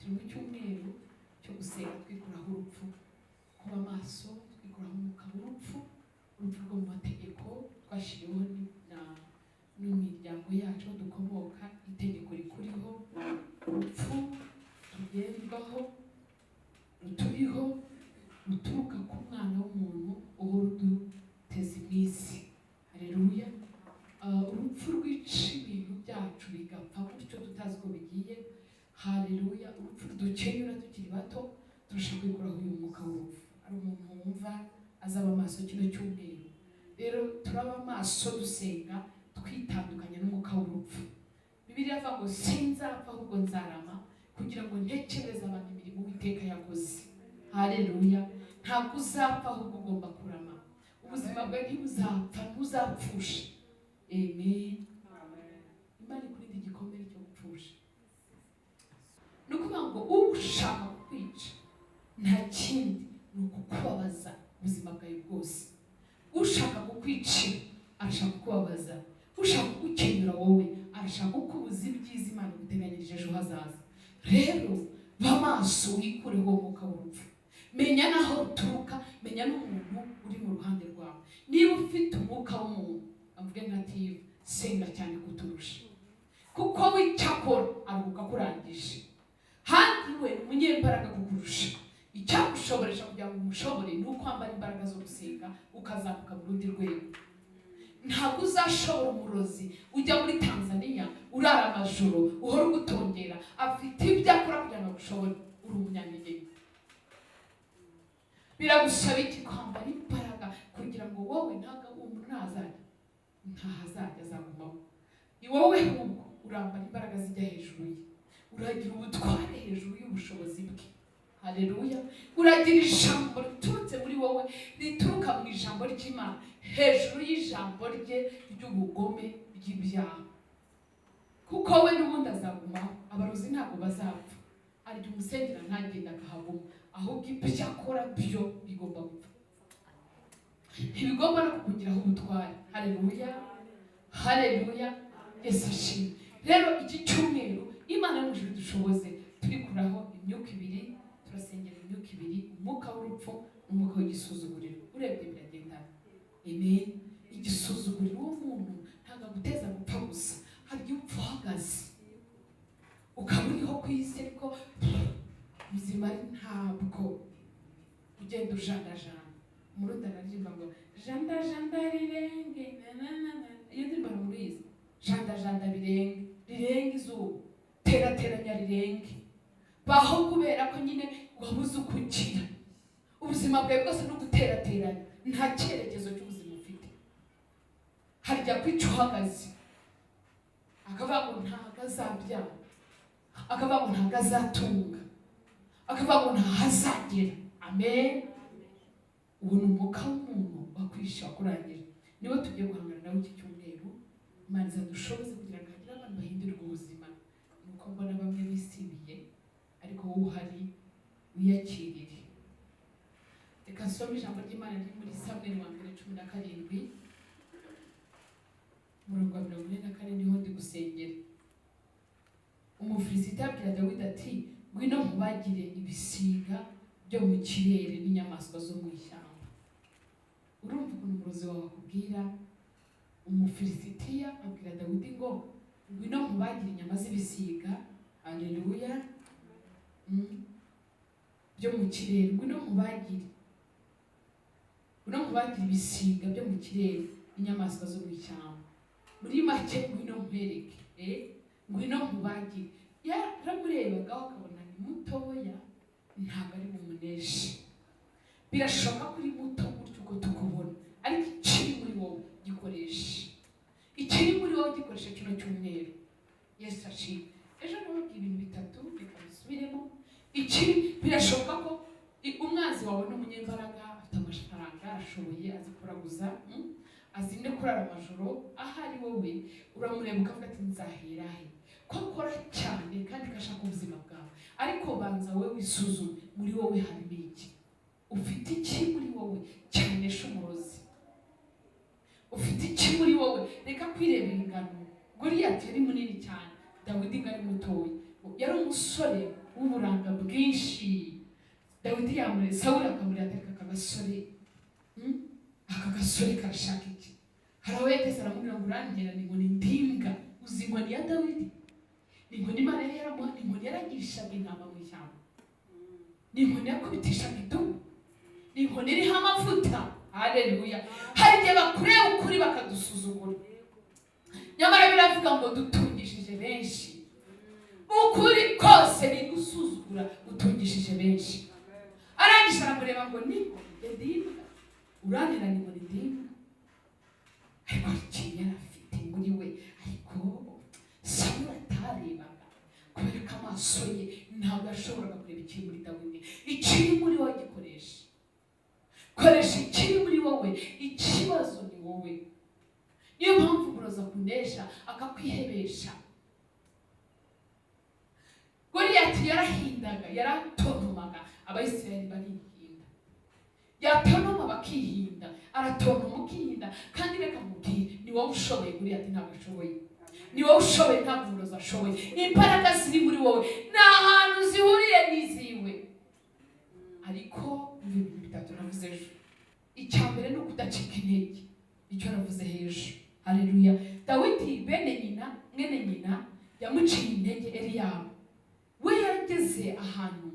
Turi mu cyumweru cyo gusenga twikuraho urupfu, kuba maso twikuraho umwuka w'urupfu, urupfu rwo mu mategeko twashyiriweho n'imiryango yacu aho dukomoka, itegeko rikuriho, urupfu tugendwaho, ruturiho, ruturuka ku mwana w'umuntu uhora uduteza iminsi. Haleluya. Urupfu rwica ibintu byacu bigapfa gutyo tutazi ko bigiye. Haleluya. Urupfu rudukenyura tukiri bato, turashaka kwikuraho uyu mwuka w'urupfu. Ari umuntu wumva azaba amaso kino cyumweru. Rero turaba amaso dusenga twitandukanya n'umwuka w'urupfu. Bibiliya ivuga ngo sinzapfa ahubwo nzarama kugira ngo ntekereze abantu imirimo Uwiteka yakoze. Haleluya. Ntabwo uzapfa ahubwo ugomba kurama. Ubuzima bwawe ntibuzapfa, ntuzapfusha. Amen. Imana ikurinde igikomere cyo gupfusha. Ni ukuvuga ngo ushaka kukwica nta kindi ni ukukubabaza ubuzima bwawe bwose. Ushaka kukwicira arashaka kukubabaza, ushaka kugukenyura wowe arashaka kukubuza ibyiza Imana iguteganyirije ejo hazaza. Rero ba maso, wikureho uwo mwuka w'urupfu. Menya n'aho ruturuka, menya n'umuntu uri mu ruhande rwawe. Niba ufite umwuka w'umuntu, avuge nka Tive, senga cyane kuturusha, kuko we icyo akora aruhuka akurangije. Handi we ni umunyembaraga kukurusha. Icyagushoboresha kugira ngo umushobore ni ukwambara imbaraga zo gusenga, ukazamuka mu rundi rwego. Ntabwo uzashobora umurozi ujya muri Tanzania, urara amajoro, uhora ugutongera, afite ibyo akora kugira ngo agushobore. Uri umunyantege nke. Biragusaba iki? Kwambara imbaraga kugira ngo wowe, ntabwo uwo muntu ntazajya, ntahazajya, azagumaho. Ni wowe ahubwo urambara imbaraga zijya hejuru ye, uragira ubutware hejuru y'ubushobozi bwe. Haleluya. Uragira ijambo riturutse muri wowe, rituruka mu ijambo ry'Imana, hejuru y'ijambo rye ry'ubugome, ry'ibyaha, kuko we n'ubundi azagumaho. Abarozi ntabwo bazapfa. Arya umusengera ntagende akahaguma, ahubwo ibyo akora byo bigomba gupfa, ntibigomba no kukugiraho ubutware. Haleluya, haleluya. Yesu ashimwe. Rero iki cyumweru Imana yo mu ijuru dushoboze turikuraho imyuka ibiri. Turasengera imyuka ibiri: umwuka w'urupfu n'umwuka w'igisuzuguriro. Urebye biragendana. Amen. Igisuzuguriro w'umuntu ntabwo aguteza gupfa gusa, hari igihe upfa uhagaze, ukaba uriho ku isi ariko ubuzima ari ntabwo, ugenda ujandajanda. Umurundi araririmba ngo janda janda rirenge na na na na. Iyo ndirimbo murizi? Janda janda birenge, rirenge izuba, terateranya rirenge, baho kubera ko nyine wabuze uko ugira. Ubuzima bwawe bwose ni uguterateranya, nta cyerekezo cy'ubuzima ufite. Harya kwica uhagaze, akavuga ngo ntabwo azabyara, akavuga ngo ntabwo azatunga, akavuga ngo ntahazagera. Amen. Ubu ni umwuka w'umuntu wakwishe, wakurangije. Niwe tugiye guhangana nawe iki cyumweru. Imana izadushoboze kugira ngo hagire abantu bahindurwe ubuzima. Ni uko mbona bamwe bisibiye, ariko wowe uhari wiyakirire. Reka nsome ijambo ry'Imana riri muri Samweli wa mbere 17, umurongo wa 44, niho ndi gusengera. Umufilisitiya abwira Dawidi ati: "Ngwino nkubagire ibisiga byo mu kirere n'inyamaswa zo mu ishyamba." Urumva ukuntu umurozi wawe akubwira? Umufilisitiya abwira Dawidi ngo: "Ngwino nkubagire inyama z'ibisiga," haleluya, byo mu kirere, ngwino nkubagire, ngwino nkubagire ibisiga byo mu kirere n'inyamaswa zo mu ishyamba. Muri make, ngwino nkwereke, ngwino nkubagire. Yaramurebagaho akabona ni mutoya, ntabwo ari bumuneshe. Birashoboka ko uri muto gutyo uko tukubona, ariko ikiri muri wowe gikoreshe, ikiri muri wowe gikoreshe kino cyumweru. Yesu ashimwe. Ejo nababwiye ibintu bitatu, reka bisubiremo. Ikiri, birashoboka ko umwanzi wawe ni umunyembaraga, afite amafaranga, arashoboye, azi kuraguza, azi no kurara amajoro. Ahari wowe uramureba ukavuga ati: "Nzahera he ko akora cyane kandi ko ashaka ubuzima bwawe?" Ariko banza wowe wisuzume, muri wowe harimo iki? Ufite iki muri wowe cyanesha umurozi? Ufite iki muri wowe? Reka kwirebera ingano. Goliyati yari munini cyane, Dawidi ngo ari mutoya, yari umusore. w'uburanga bwinshi. Dawidi yamure, Sawuli akamureba, ati: "Aka gasore, Aka gasore karashaka iki?" Hari aho yageze aramubwira ngo: "Urantera ni inkoni ndimbwa." Uzi inkoni ya Dawidi? Ni inkoni Imana yari yaramuha, ni inkoni yaragishaga intama mu ishyamba, ni inkoni yakubitishaga idubu, ni inkoni iriho amavuta. Haleluya! Hari igihe bakureba ukuri bakadusuzugura, nyamara biravuga ngo dutungishije benshi. Ukuri kose bigusuzugura, utungishije benshi. Arangije aramureba ngo: "Ni inkoni ndimbwa, urantera ni inkoni ndimbwa." Ariko hari ikintu yari afite muri we, ariko Sawuli atarebaga, kubera ko amaso ye ntabwo yashoboraga kureba ikiri muri Dawidi. Ikiri muri wowe gikoresha, koresha ikiri muri wowe. Ikibazo ni wowe. Niyo mpamvu umurozi akunesha, akakwihebesha. Goliyati yarahindaga, yaratontomaga, Abayisiraheli barihinda. Yatontoma bakihinda, aratontoma ukihinda. Kandi reka mubwire, ni wowe ushoboye, Goliyati ntabwo ashoboye. Ni wowe ushoboye, ntabwo umurozi ashoboye. Imbaraga ziri muri wowe ni ahantu zihuriye n'iziwe. Ariko umva ibintu bitatu navuze ejo. Icya mbere ni ukudacika intege, icyo navuze hejuru. Haleluya! Dawidi, bene nyina, mwene nyina yamuciye intege, Eliyabu. We yarageze ahantu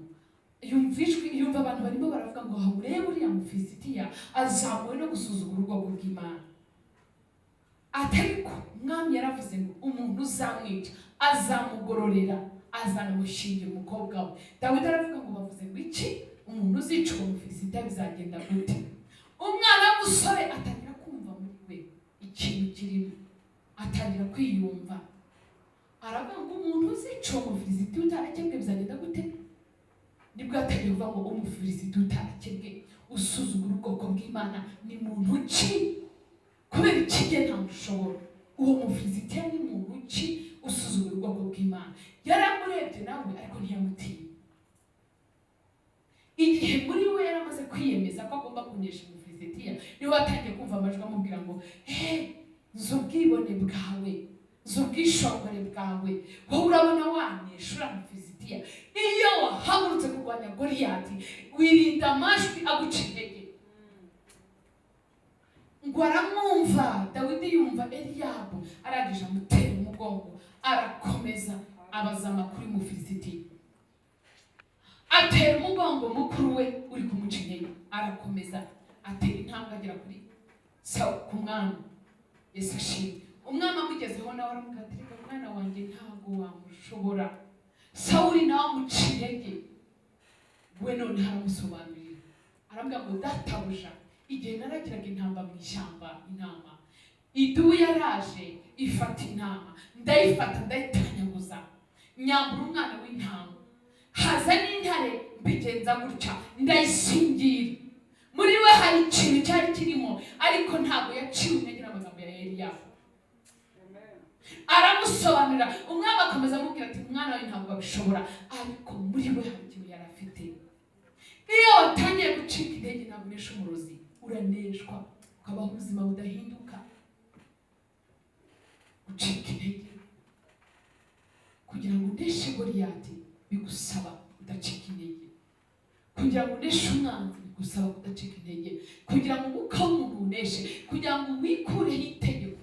yumva ijwi, yumva abantu barimo baravuga ngo: "Urebe uriya Mufilisitiya azamuwe no gusuzugura ubwoko bw'Imana." Atariko umwami yaravuze ngo umuntu uzamwica azamugororera, azanamushingira umukobwa we. Dawidi aravuga ngo: "Bavuze ngo iki? Umuntu uzica uwo Mufilisitiya bizagenda gute?" Umwana w'umusore atangira kumva muri we ikintu kirimo, atangira kwiyumva, aravuga ngo: "Umuntu uzica uwo Mufilisitiya utarakebwe bizagenda gute?" Nibwo yatangiye kuvuga ngo: "Umufilisitiya utarakebwe usuzugura ubwoko bw'Imana ni muntu ki? Kubera iki gihe ntamushobora? Uwo Mufilisitiya ni muntu ki usuzugura ubwoko bw'Imana?" Yaramurebye nawe, ariko ntiyamutinya. Igihe muri we yaramaze kwiyemeza ko agomba kunesha Umufilisitiya, niwe watangiye kumva amajwi amubwira ngo: "He, nzi ubwibone bwawe, nzi ubwishongore bwawe, wowe urabona wanesha uriya Mufilisitiya?" Iyo wahagurutse kurwanya Goliyati, wirinda amajwi aguca intege. Ngo aramwumva, Dawidi yumva Eliyabu, arangije amutera umugongo, arakomeza abaza amakuru y'Umufilisitiya. Atera umugongo mukuru we uri kumuca intege, arakomeza atera intambwe agera kuri ku mwami. Yesu ashimwe! Umwami amugezeho nawe aramubwira ati: "Reka mwana wanjye, ntabwo wamushobora." Sawuli nawe amuca intege. We noneho aramusobanurira, aramubwira ngo: "Databuja, igihe naragiraga intama mu ishyamba, intama, idubu yaraje ifata intama, ndayifata ndayitanyaguza, nyambura umwana w'intama. Haza n'intare, mbigenza gutya, ndayisingira." Muri we hari ikintu cyari kirimo, ariko ntabwo yaciwe intege n'amagambo ya Eliyahu. Aramusobanurira, umwami akomeza amubwira ati: "Mwana wawe, ntabwo babishobora." Ariko muri we hari ikintu yari afite. Iyo watangiye gucika intege, ntabwo unesha umurozi, uraneshwa ukabaho ubuzima budahinduka. Gucika intege, kugira ngo uneshe Goliyati bigusaba kudacika intege. Kugira ngo uneshe umwanzi bigusaba kudacika intege. Kugira ngo umwuka w'umuntu uneshe, kugira ngo wikureho itegeko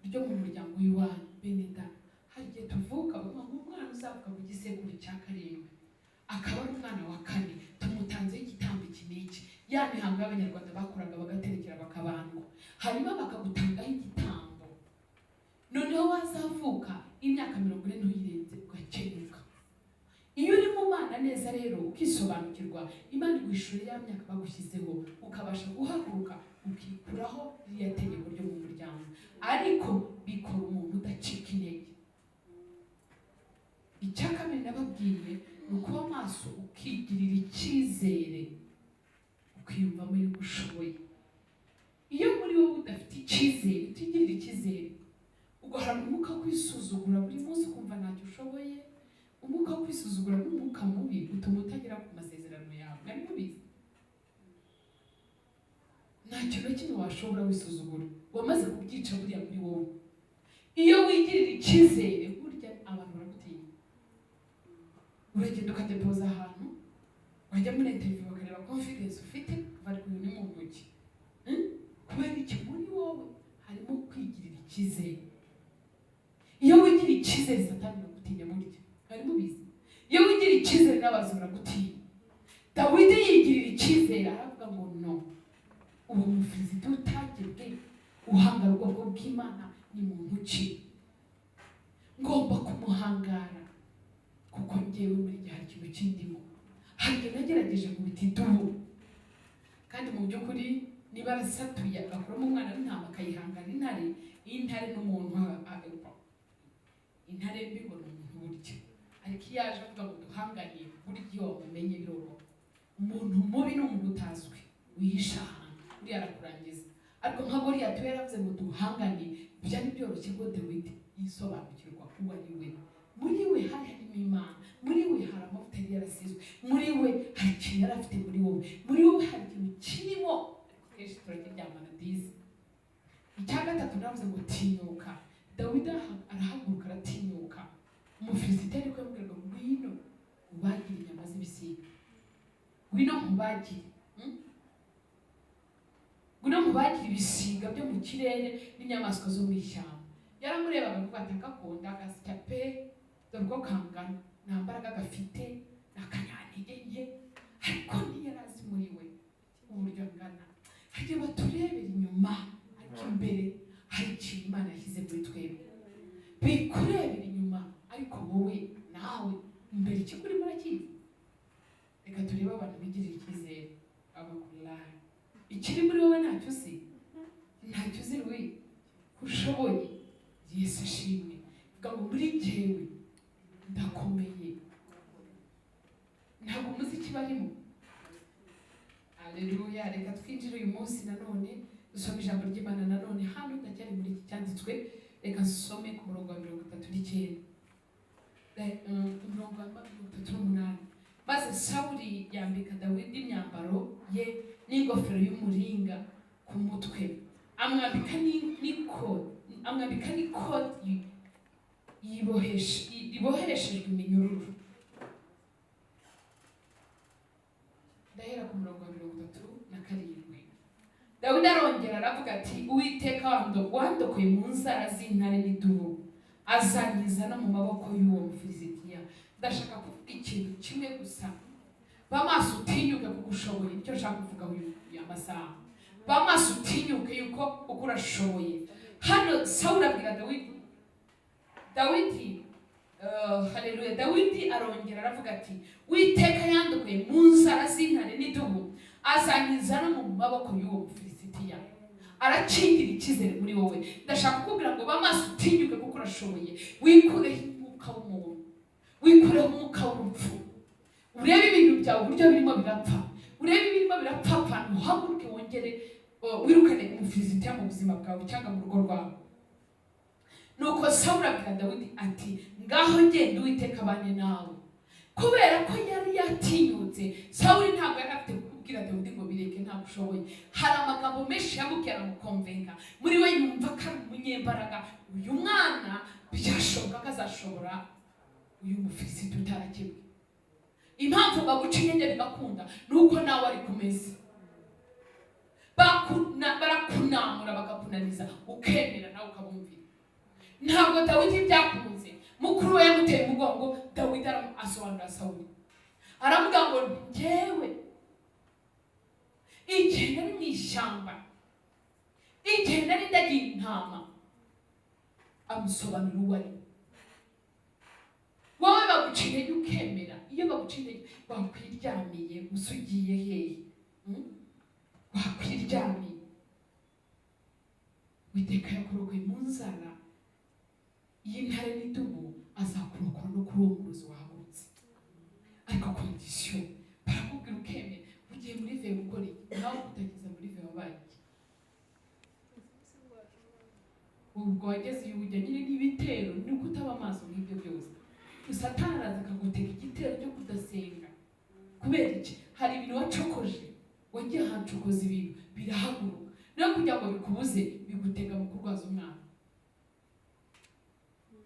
ryo mu muryango w'iwanyu. Bene da, hari igihe tuvuka bavuga ngo umwana uzavuka mu gisekuru cya karindwi akaba ari umwana wa kane, tumutanzeho igitambo iki n'iki, ya mihango y'Abanyarwanda bakoraga, bagaterekera, bakabandwa, hanyuma bakagutangaho igitambo. Noneho wazavuka imyaka 40 ntuyirenze, ugakenyuka. Iyo uri mu Mana neza rero, ukisobanukirwa, Imana iguhishura ya myaka bagushyizeho, ukabasha guhaguruka ukikuraho ririya tegeko ryo mu muryango. Ariko bikora umuntu udacika intege. Icya kabiri nababwiye ni ukuba maso, ukigirira icyizere, ukiyumvamo yuko ushoboye. Iyo muri wowe udafite icyizere, utigirira icyizere, ugahorana umwuka wo kwisuzugura buri munsi, ukumva ntacyo ushoboye. Umwuka wo kwisuzugura ni umwuka mubi utuma utagera ku masezerano yawe. Mwari mubizi? Nta kintu na kimwe washobora wisuzugura, wamaze kubyica buriya muri wowe. Iyo wigirira icyizere, burya abantu baragutinya. Uragenda ukadepoza ahantu, wajya muri interview bakareba confidence ufite, bari uyu ni mu ntoki. Kubera iki? Muri wowe harimo kwigirira icyizere. Iyo wigira icyizere, Satani aragutinya. Burya mwari mubizi? Iyo wigira icyizere, n'abazi baragutinya. Dawidi yigirira icyizere, aravuga ngo: "No, uwo Mufilisiti utagebwe uhangara ubwoko bw'Imana ni muntu ki? Ngomba kumuhangara, kuko ngewe muri gihe hari ikintu kindimo." Hari igihe nagerageje nkubita idubu, kandi mu by'ukuri niba arasatuye agakuramo umwana w'intama akayihangana intare, intare n'umuntu, intare mbi ngo ni umuntu burya, ariko iyo aje avuga ngo duhangane, burya iyo wamumenye biroroha. Umuntu mubi ni umuntu utazwi, wihisha ahantu, buriya arakurangiza. Ariko nka Goliyati we yaravuze ngo duhangane, byari byoroshye ko Dawidi yisobanukirwa uwo ari we. Muri we hari harimo Imana, muri we hari amavuta yari yarasizwe, muri we hari ikintu yari afite. Muri wowe, muri wowe hari ikintu kirimo, ariko kenshi turakiryamana dizi. Icya gatatu navuze ngo tinyuka. Dawidi arahaguruka, aratinyuka. Umufilisitiya ariko yamubwiraga ngo: "Ngwino ubagire inyama z'ibisiga, ngwino nkubagire, Ngwino nkubagire ibisiga byo mu kirere n'inyamaswa zo mu ishyamba." Yaramurebaga avuga ati: "Agakunda agasya pe, dore uko kangana, nta mbaraga gafite, ni akanyantege nke." Ariko ntiyari azi muri we uburyo angana. Hari igihe baturebera inyuma, ariko imbere hari ikintu Imana yashyize muri twebwe. Bikurebera inyuma, ariko wowe nawe imbere ikikurimo urakizi. Reka turebe abantu bigirira icyizere abakurari. Ikiri muri wowe ntacyo uzi, ntacyo uzi we ushoboye. Yesu ashimwe. Vuga ngo: "Muri jyewe ndakomeye." Ntabwo muzi ikibarimo. Aleluya. Reka twinjire uyu munsi nanone, dusome ijambo ry'Imana nanone. Hano ndacyari muri iki cyanditswe. Reka nsome ku murongo wa 39, umurongo wa 38. Maze Sawuli yambika Dawidi imyambaro ye n'ingofero y'umuringa ku mutwe, amwambika n'ikoti riboheshejwe iminyururu. Ndahera ku murongo wa 37. Dawidi arongera aravuga ati: "Uwiteka wandokoye mu nzara z'intare n'idubu, azankiza no mu maboko y'uwo Mufilisitiya." Ndashaka kuvuga ikintu kimwe gusa: ba maso, utinyuke kuko ushoboye. Nicyo nshaka kuvuga uyu amasaha. Ba maso, utinyuke yuko uko urashoboye. Hano Sawuli abwira Dawidi, Dawidi, haleluya. Dawidi arongera aravuga ati: "Witeka yandokoye mu nzara z'intare n'idubu, azankiza no mu maboko y'uwo Mufilisitiya." Arakingira icyizere muri wowe. Ndashaka kukubwira ngo ba maso, utinyuke kuko urashoboye. Wikureho umwuka w'umuntu, wikureho umwuka w'urupfu. Urebe ibintu byawe uburyo birimo birapfa, urebe ibirimo birapfapfana, uhaguruke wongere wirukane Umufilisitiya mu buzima bwawe cyangwa mu rugo rwawe. Nuko Sawuli abwira Dawidi ati: "Ngaho genda, Uwiteka abane nawe." Kubera ko yari yatinyutse, Sawuli ntabwo yari afite kubwira Dawidi ngo bireke, ntabwo ushoboye. Hari amagambo menshi yamubwiye, aramukonvenka. Muri we yumva ko ari umunyembaraga, uyu mwana byashoboka ko azashobora uyu Mufilisiti utarakebwe. Impamvu baguca intege bigakunda ni uko nawe ari kumeze. Barakunamura, bakakunaniza, ukemera nawe ukabumvira. Ntabwo Dawidi byakunze. Mukuru we yamuteye umugongo. Dawidi asobanurira Sawuli, aravuga ngo: "Njyewe igihe nari mu ishyamba, igihe nari ndagiye intama." Amusobanurira uwo ari we. Wowe baguca intege ukemera. Iyo baguca intege, wakwiryamiye gusa, ugiye hehe? Wakwiryamiye. Witeka yakurokoye mu nzara y'intare n'idubu, azakurokora no kuri uwo murozi wahagurutse. Ariko condition, barakubwira ukemera. Ugiye muri veillée gukora iki? Nawe utageze muri veillée wabaye iki? Ubwo wageze iyo ujya nyine n'ibitero, ni uko utaba amaso nk'ibyo byose. Satani araza akagutega igitero cyo kudasenga. Kubera iki? Hari ibintu wacokoje, wagiye ahantu ucokoza ibintu birahaguruka, no kugira ngo bikubuze, bigutega mu kurwaza umwana.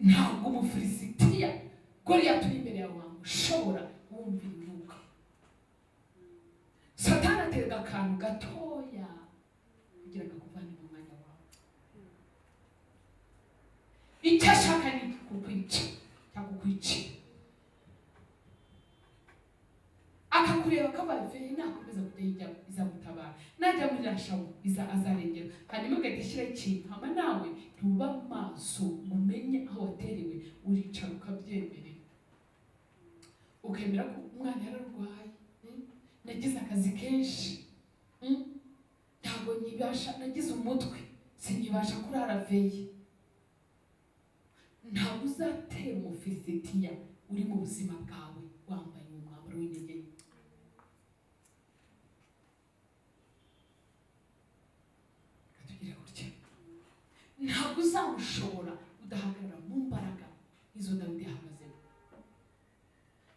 Ntabwo Umufilisitiya Goliyati uri imbere yawe wamushobora. Ntiwamushobora wumvira imyuka. Satani atega akantu gatoya kugira ngo akuvane mu mwanya wawe. Icyo ashaka ni kukwica cyangwa kukwicira. Akakureba akabaye nakomeza kujya izamutabara, najya muri rashawo iza azarengera, hanyuma ugahita ushyiraho ikintu. Hama nawe ntuba maso ngo umenye aho waterewe, uricara ukabyemerera, ukemera ko umwana yararwaye, nagize akazi kenshi, ntabwo nyibasha, nagize umutwe sinyibasha kurara veye. Ntabwo uzatera Umufilisitiya uri mu buzima bwawe wambaye umwambaro w'intege nke. Tugire gutya, ntabwo uzamushobora udahagarara mu mbaraga izo Dawidi yahagazemo.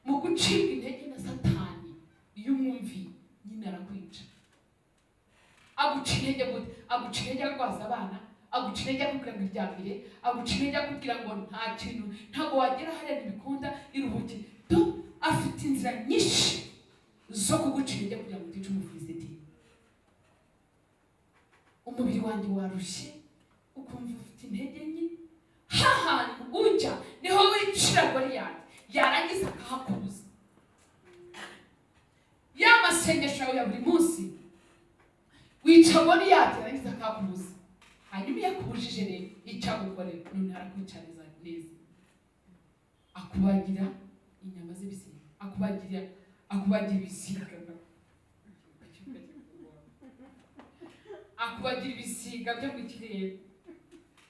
Mu gucibwa intege na Satani, iyo umwumviye nyine arakwica. Aguca intege gute? Aguca intege arwaza abana, aguca intege akubwira ngo iryamire, aguca intege akubwira ngo nta kintu, ntabwo wagera hariya ntibikunda, iruhuke. Do afite inzira nyinshi zo kuguca intege kugira ngo utica Umufilisitiya. Umubiri wanjye warushye, ukumva ufite intege nke, hahantu ujya niho wicira Goliyati, yarangiza akahakubuza. Ya masengesho yawe ya buri munsi wica Goliyati, yarangiza akahakubuza. Hanyuma iyo akubujije rero icyo agukorera, none arakwica neza neza, akubagira inyama z'ibisiga, akubagira ibisiga, akubagira ibisiga byo mu kirere.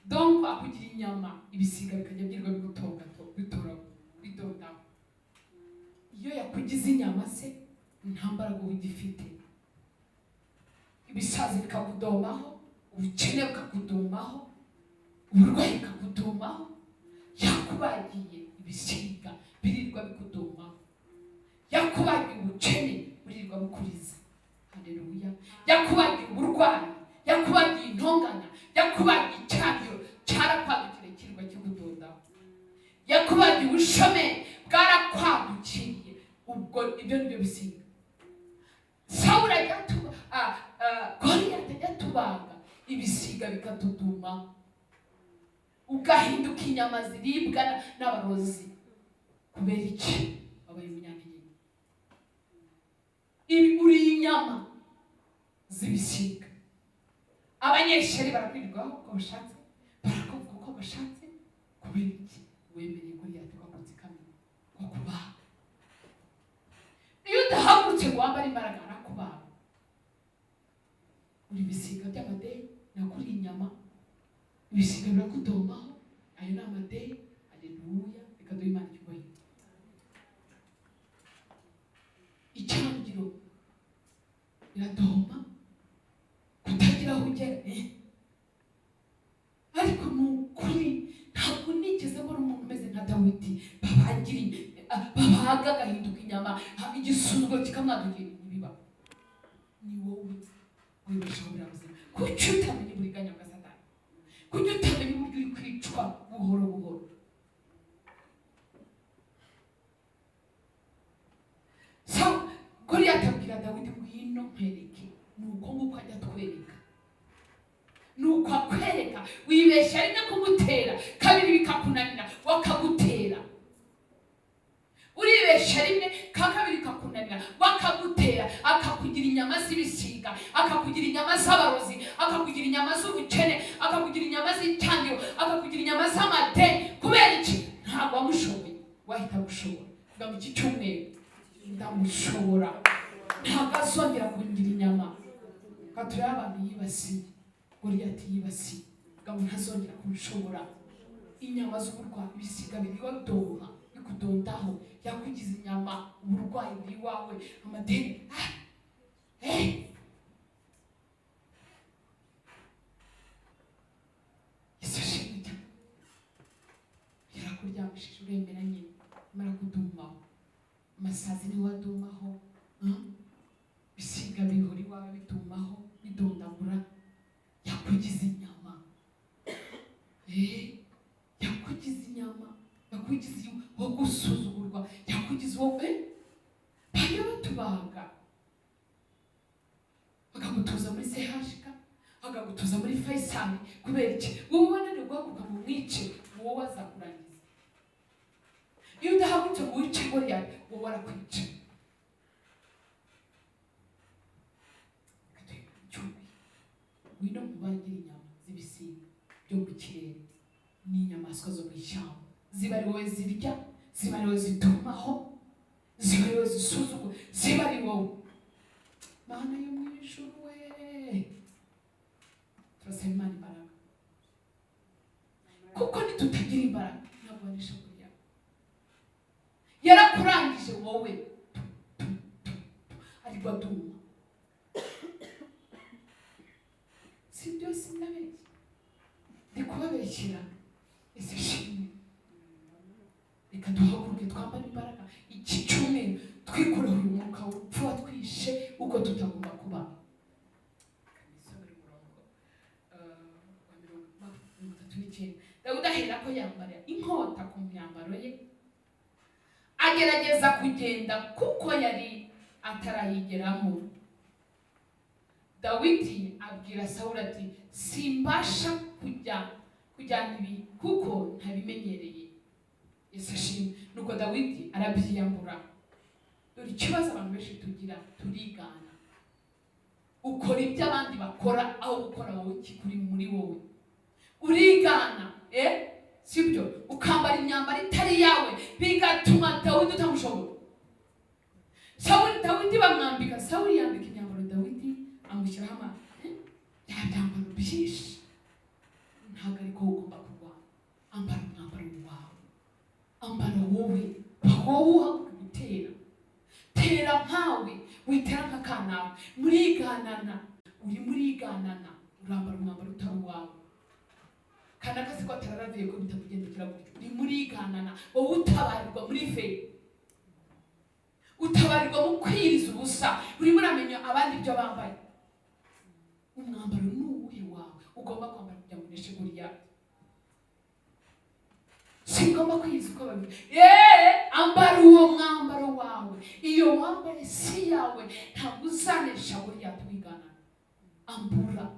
Donc akugira inyama, ibisiga bikajya byirirwa bigutonga bitora bidondaho. Iyo yakugize inyama se nta mbaraga uba ugifite, ibisazi bikakudomaho, ubukene bukakudomaho, uburwayi bukakudomaho. Yakubagiye ibisiga birirwa bikudomaho, yakubagiye ubukene burirwa bukuriza. Haleluya. Yakubagiye uburwayi, yakubagiye intonganya, yakubagiye icyangiro cyarakwadukiriye kirirwa kikudondaho, yakubagiye ubushomeri bwarakwadukiriye. Ubwo ibyo nibyo bisiga. Sawuli ajya Goliyati ajya tubaga ibisiga bikatuduma, ugahinduka inyama ziribwa n'abarozi. Kubera iki? Wabaye umunyantege. Ibi uri inyama z'ibisiga. Abanyeshyari barakwirirwaho uko bashatse, barakuvuga uko bashatse. Kubera iki? Wemereye Goliyati kwakutsikamira, kwakubaga. Iyo udahagurutse ngo wambare imbaraga, arakubaga. Uri ibisiga by'amadeni, nakuri inyama, ibisiga birakudomaho, ayo ni amadeni. Haleluya. Reka duhe Imana icyubahiro. Icyangiro biradoma, kutagira aho ugera. Ariko ni ukuri ntabwo nigeze mbona umuntu umeze nka Dawidi, babaga agahinduka inyama, igisuzuguro kikamwadukira. Ntibiba. Ni wowe wibeshaho buriya buzima. Kuki utamenya uburiganya bwa Satani? Kuki utamenya uburyo uri kwicwa buhoro buhoro? So Goliyati abwira Dawidi, ngwino nkwereke. Ni uko nguko ajya atwereka, ni uko akwereka. Wibeshya rimwe kumutera, kabiri bikakunanira wakagutera. Uribeshya rimwe, ka kabiri bikakunanira wakagutera, akakugira inyama z'ibisiga, akakugira inyama z'abarozi, akakugira inyama z'ubukene, akakugira inyama z'icyangiro, akakugira inyama z'amadeni. Kubera iki? Ntabwo wamushoboye, wahita agushobora. Kuva mu iki cyumweru ndamushobora, ntabwo azongera kungira inyama. Katurebe abantu yibasiye, Goliyati yibasiye, ngo ntazongera kunshobora. Inyama z'uburwayi, ibisiga biriwa bidoha bikudondaho, yakugize inyama, uburwayi buri iwawe, amadeni. Yesu ashimwe cyane. Yarakuryamishije uremera nyine, amara kudumaho, amasazi niwe adumaho, ibisiga bihora iwawe bidumaho, bidondagura. Yakugize inyama, yakugize inyama, yakugize uwo gusuzugurwa, yakugize Barakubaga, bakagutuza muri CHK, bakagutuza muri Faisal. Kubera iki? Wowe wananiwe guhaguruka ngo umwice, wowe azakurangiza. Iyo udahagurutse ngo wice Goliyati, wowe arakwica. Ngwino nkubagire inyama z'ibisiga byo mu kirere n'inyamaswa zo mu ishyamba, ziba ari wowe zirya, ziba ari wowe zitumaho, ziba ari wowe zisuzugura, ziba ari wowe. Mana yo mu ijuru we, turasaba Imana imbaraga, kuko nitutagira imbaraga ntabwo wanesha Goliyati. Yarakurangije wowe, ariko aduma. Si byose ndabeshya, ndi kubabeshyera. Ese shimwe, reka duhaguruke twambare imbaraga iki cyumweru, twikureho uyu mwuka w'urupfu watwishe uko tutagomba kuba. Isomero umurongo wa 39. Dawidi ahera ko yambara inkota ku myambaro ye, agerageza kugenda kuko yari atarayigeramo. Dawidi abwira Sawuli ati: simbasha kujyana ibi kuko ntabimenyereye. Yesu ashimwe. Nuko Dawidi arabyiyambura. Dore ikibazo abantu benshi tugira, turigana. Ukora ibyo abandi bakora aho gukora wowe ikikuri muri wowe. Urigana, sibyo? Ukambara imyambaro itari iyawe, bigatuma Dawidi utamushobora. Sawuli, Dawidi bamwambika, Sawuli yambika imyambaro Dawidi, amushyiraho bya byambaro byinshi. Ntabwo ariko ugomba kurwana. Ambara umwambaro wawe, ambara wowe, wowe uhaguruka gutera. Tera nkawe, witera nka kanaka. Muriganana, uri muriganana, urambara umwambaro utari uwawe. Kanaka siko atararavuye ko bitakugendekera gutyo. Uri muriganana, wowe utabarirwa muri fe, utabarirwa mu kwiriza ubusa. Urimo uramenya abandi ibyo bambaye. Umwambaro ni uwuhe wawe ugomba kwambara kugira ngo uneshe Goliyati? Singomba kwiriza uko babivuga. Ambara uwo mwambaro wawe. Iyo wambaye si yawe, ntabwo uzanesha Goliyati wigana. Ambura,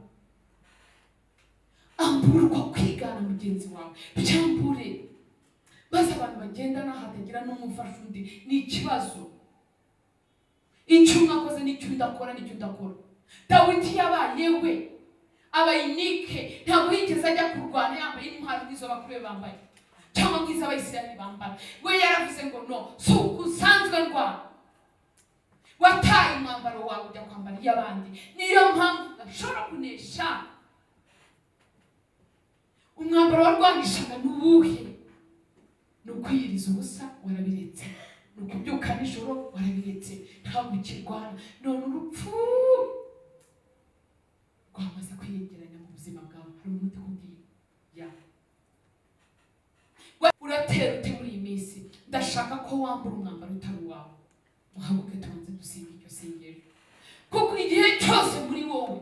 ambura uko kwigana mugenzi wawe, byambure. Maze abantu bagendana hatagira n'umufasha undi, ni ikibazo. Icyo umwe akoze n'icyo undi akora n'icyo undi akora. Dawidi yabaye we abayinike, ntabwo yigeze ajya kurwana yambaye intwaro nk'izo bakuru be bambaye cyangwa nk'izo Abayisiraheli bambara. We yaravuze ngo no, si uko usanzwe ndwana. Wataye umwambaro wawe ujya kwambara iy'abandi. Niyo mpamvu udashobora kunesha. Umwambaro warwanishaga ni uwuhe? Ni ukwiyiriza ubusa, warabiretse. Ni ukubyuka nijoro, warabiretse. Ntabwo ukirwana. None urupfu rwamaze kwiyegeranya mu buzima bwawe. Hari umuntu utakubwiye ya uratera ute muri iyi minsi? Ndashaka ko wambura umwambaro utari uwawe. Muhaguke tubanze dusenga iryo sengesho, kuko igihe cyose muri wowe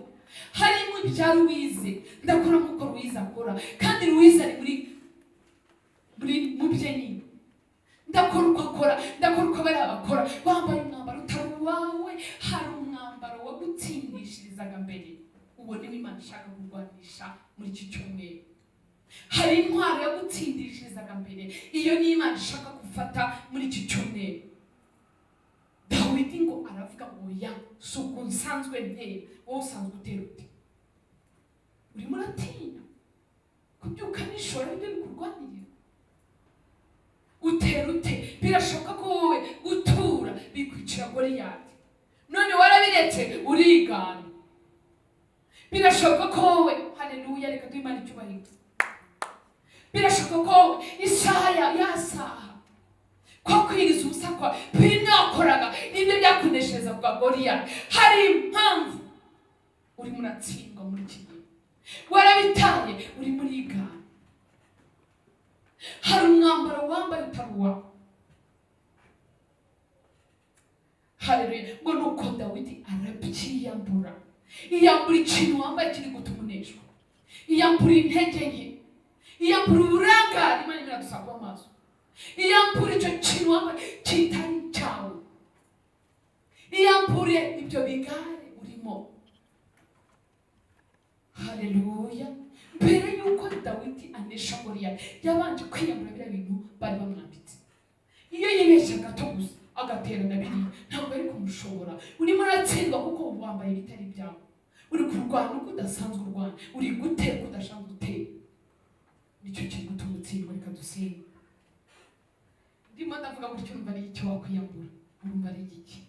harimo ibya Louise, ndakora nk'uko Louise akora, kandi Louise ari muri mu bye nyine. Ndakora uko akora, ndakora uko bariya bakora. Wambaye umwambaro utari uwawe. Hari umwambaro wagutsindishirizaga mbere, uwo niwo Imana ishaka kurwanisha muri iki cyumweru. Hari intwaro yagutsindishirizaga mbere, iyo ni Imana ishaka gufata muri iki cyumweru. Dawidi ngo aravuga ngo ya si uko nsanzwe ntera. Wowe usanzwe utera ute? Urimo uratinya kubyuka nijoro aribyo bikurwanirira? Utera ute? Birashoboka ko wowe gutura bikwicira Goliyati, none warabiretse urigana. Birashoboka ko wowe, haleluya, reka duhe Imana icyubahiro. Birashoboka ko wowe isaha ya saha kwa kwiriza ubusa kwa bimwe wakoraga nibyo byakuneshereza kwa Goliyati. Hari impamvu urimo uratsindwa muri iki gihe, warabitaye, urimo urigana. Hari umwambaro wambaye utari uwawe. Haleluya. Ngo nuko Dawidi arabyiyambura. Iyambura ikintu wambaye kiri gutuma uneshwa, iyambura intege nke, iyambura uburangare. Imana iradusaba kuba maso. Iyambura icyo kintu wambaye kitari cyawe, iyambura Ibyo bigare urimo. Haleluya. Mbere yuko Dawidi anesha Goliyati, yabanje kwiyambura biriya bintu bari bamwambitse. Iyo yibeshya gato gusa agatera na biriya, ntabwo ari kumushobora. Urimo uratsindwa kuko wambaye ibitari byawe. Uri kurwana uko udasanzwe urwana, uri gutera uko udashaka gutera. Nicyo kiri gutuma utsindwa. Reka dusenge. Ndimo ndavuga gutyo, urumva ari icyo wakwiyambura, urumva ari igiki?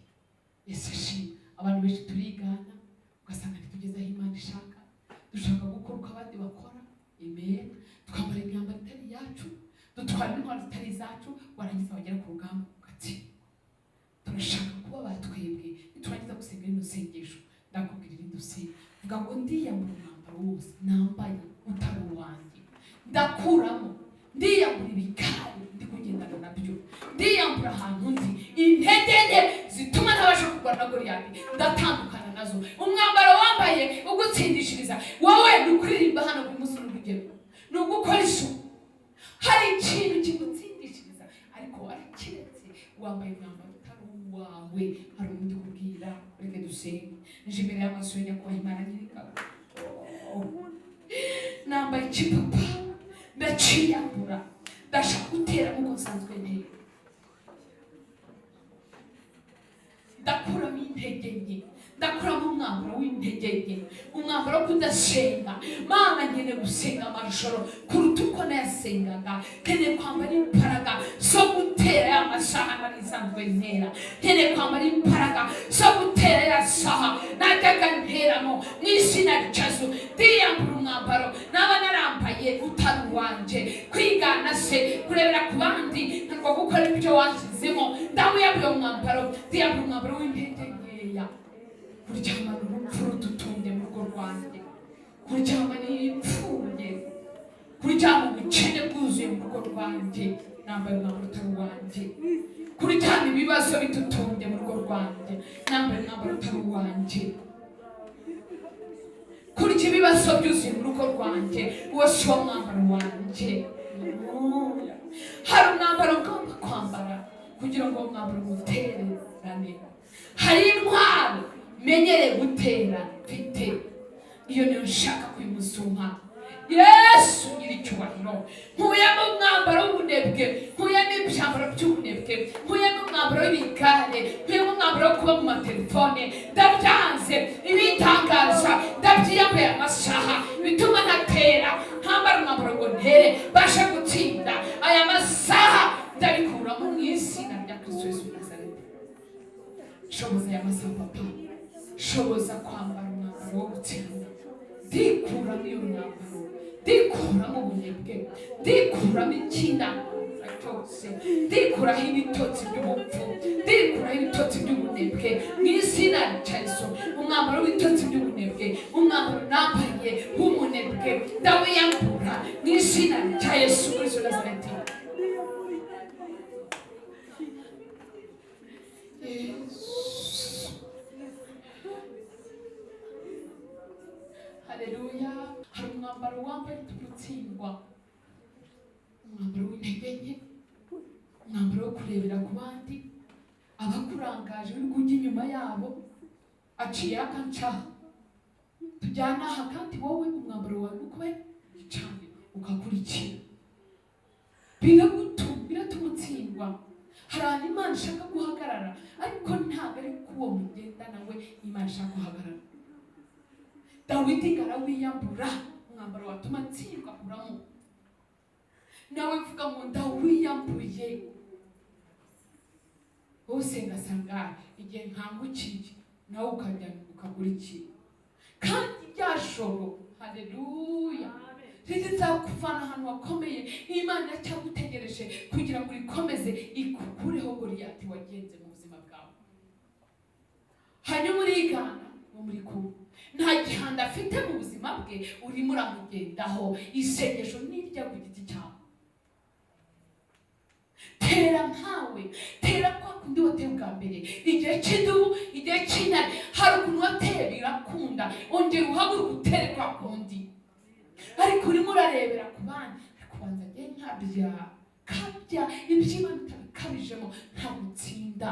Yesu ashimwe. Abantu benshi turigana, ugasanga ntitugeze aho Imana ishaka. Dushaka gukora uko abandi bakora. Amen. Twambara imyambaro itari iyacu, dutwara intwaro zitari izacu, warangiza wagera ku rugamba ugatsindwa. Turashaka kuba batwebwe. Niturangiza gusenga rino sengesho, ndakubwira irindi usenga. Vuga ngo ndiyambura umwambaro wose nambaye utari uwanjye, ndakuramo, ndiyambura ibikari ndi kugendana nabyo, ndiyambura ahantu ndi, intege nke zituma ntabasha kurwana na Goliyati ndatandukana nazo. Umwambaro wambaye ugutsindishiriza wowe ni ukuririmba hano buri munsi, n'urugero ni ugukora isuku. Hari ikintu kigutsindishiriza, ariko arakiretse wambaye umwambaro utari uwawe. Hari undi kubwira. Reka dusenge. Nje imbere y'amaso ya Nyakubahwa Imana Nyir'ingabo, nambaye ikipapa, ndaciyambura, ndashaka gutera nk'uko nsanzwe ntera. Ndakuramo intege nke, ndakuramo umwambaro w'intege nke, umwambaro wo kudasenga. Mana, nkeneye gusenga amajoro kuruta uko nayasengaga. Nkeneye kwambara imbaraga zo gutera ya masaha nari nsanzwe ntera. Nkeneye kwambara imbaraga zo gutera ya saha najyaga nteramo. Mu izina rya Yesu, ndiyambura umwambaro naba narambaye utari uwanjye. Kwigana se, kurebera ku bandi, ntabwo gukora ibyo wanshyizemo. Ndawiyambura umwambaro, ndiyambura umwambaro w'intege nkeya. Kuryamana urupfu rudutumbye mu rugo rwanjye, kuryama n'ipfuye, kuryama ubukene bwuzuye mu rugo rwanjye, nambaye umwambaro utari uwanjye. Kuryama ibibazo bidutumbye mu rugo rwanjye, nambaye umwambaro utari uwanjye. Kurya ibibazo byuzuye mu rugo rwanjye, uwo si wo mwambaro wanjye. Hari umwambaro ugomba kwambara kugira ngo uwo mwambaro umutererane. Hari intwaro menyereye gutera mfite, iyo niyo nshaka kwimusumpa. Yesu nyiricyubahiro, nkuyemo umwambaro w'ubunebwe, nkuyemo ibyambaro by'ubunebwe, nkuyemo umwambaro w'ibigare, nkuyemo umwambaro wo kuba mu matelefone. Ndabyanze ibitangaza, ndabyiyambaye amasaha bituma ntatera, ntambara umwambaro ngo ntere bashe gutsinda. Aya masaha ndabikuramo mu izina rya Kristo Yesu Nazareti. Shoboza aya masaha papa, shoboza kwambara umwambaro wo gutsinda. Ndikuramo iyo myambaro, ndikuramo ubunebwe, ndikuramo ikindangaza cyose, ndikuraho ibitotsi by'ubupfu, ndikuraho ibitotsi by'ubunebwe mu izina rya Yesu. Umwambaro w'ibitotsi by'ubunebwe, umwambaro nambaye w'umunebwe, ndawiyambura mu izina rya Yesu Kristo Nazareti. Yesu. Haleluya. Hari umwambaro wambaye utuma utsindwa, umwambaro w'intege nke, umwambaro wo kurebera ku bandi, abakurangaje uri kujya inyuma yabo, aciye akancaha tujyana aha, kandi wowe umwambaro wawe ni ukuba igicaniro ukakurikira. Biratuma utsindwa. Hari ahantu Imana ishaka guhagarara, ariko ntabwo ari kuwo mugenda nawe Imana ishaka guhagarara. Dawidi arawiyambura umwambaro watuma atsindwa akuramo. Nawe mvuga ngo ndawiyambuye. Wowe ngasanga igihe nkangukiye nawe ukajya ukakurikira, kandi rya joro, haleluya, rizakuvana ahantu hakomeye. Imana iracyagutegereje kugira ngo urikomeze ikukureho Goliyati wagenze mu buzima bwawe. Hanyuma urigana wo muri kumwe, nta gihanda afite mu buzima bwe, urimo uramugendaho. Isengesho nirya ku giti cyawe. Tera nkawe, tera kwa kundi wateye ubwa mbere, igihe cy'idubu, igihe cy'intare. Hari ukuntu wateye birakunda, ongera uhaguruke utere kwa kundi. Ariko urimo urarebera ku bandi, ariko ubanza ngiye nkabya kabya iby'Imana utabikabijemo ntabwo utsinda.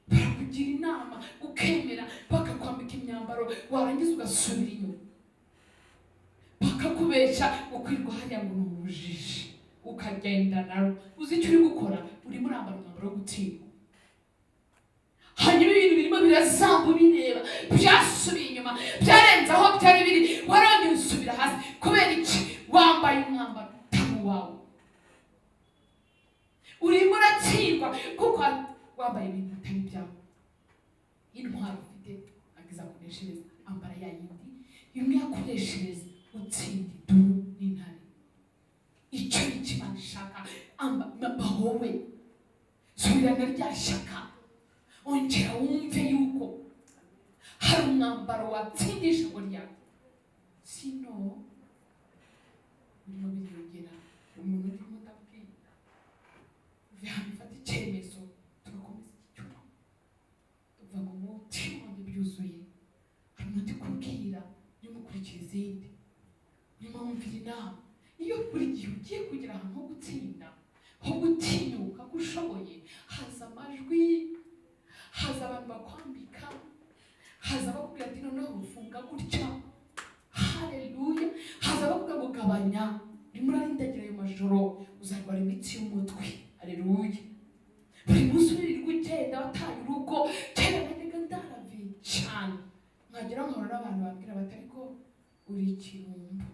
Barakugira Bakakugira inama ukemera, bakakwambika imyambaro, warangiza ugasubira inyuma, bakakubeshya ukwirwa hariya ngo ni ubujiji, ukagenda nawe uzi icyo uri gukora, urimo urambara umwambaro wo gutsindwa. Hanyuma ibintu birimo birazamba, ubireba byasubiye inyuma, byarenze aho byari biri, warongeye usubira hasi. Kubera iki? Wambaye umwambaro utari uwawe. Urimo uratsindwa kuko wambaye ibintu bitari ibyawe. Intwaro ufite ntabwo izakuneshereza. Ambara ya yindi imwe yakoreshereza utsinda idubu n'intare. Icyo ni cyo Imana ishaka. Bahowe subirana rya shyaka, ongera wumve yuko hari umwambaro watsindisha Goliyati. Sino birimo biriyongera. Umuntu urimo ndabwira, uve hano ufate icyemezo, turakomeza iki cyuma tuva mu mutima wanjye byuzuye. Hari undi kubwira, urimo ukurikira izindi, urimo wumvira inama. Iyo buri gihe ugiye kugera ahantu ho gutsinda, ho gutinyuka ko ushoboye, haza amajwi, haza abantu bakwambika, haza bakubwira ati noneho ufunga gutya, haleluya, haza bakubwira ngo gabanya, urimo urarindagira ayo majoro, uzarwara imitsi y'umutwe, haleluya. Buri munsi uririrwa ugenda wataye urugo. Kera najyaga ndaraviye cyane, nkagera nkahura n'abantu bambwira bati ariko uri ikirumbo,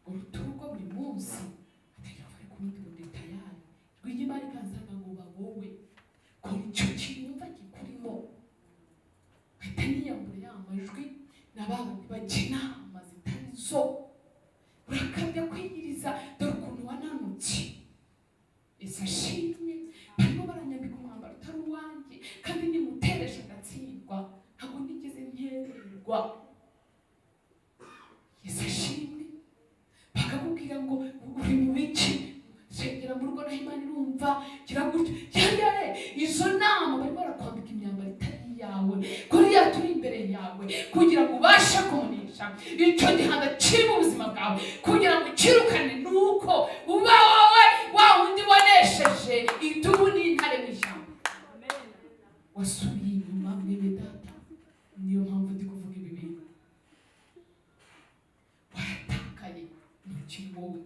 uruta urugo buri munsi, atangira kuva ku wundi bundi tayari rw'imana ikansanga ngo ba wowe kora icyo kintu wumva kikurimo, mpita niyambura ya majwi na ba bandi bajya inama zitari zo. Urakabya kwiyiriza, dore ukuntu wananutse. Ese ashimwe, barimo baranyambika umwambaro utari uwanjye, kandi nimuteresha agatsindwa, ntabwo nigeze nkererwa. Yesu ashimwe. Bakakubwira ngo uri mu biki, sengera mu rugo naho Imana irumva, gira gutya yayare. Izo nama barimo barakwambika imyambaro itari iyawe. Kuriya turi imbere yawe kugira ngo ubashe kumunesha icyo gihanda kiri mu buzima bwawe, kugira ngo ukirukane, nuko uba wowe wa wundi wanesheje idubu n'intare mu ishyamba. Wasubiye inyuma, mwene data, niyo mpamvu ndi kuvuga ibi bintu. Waratakaye, ntukiri wowe.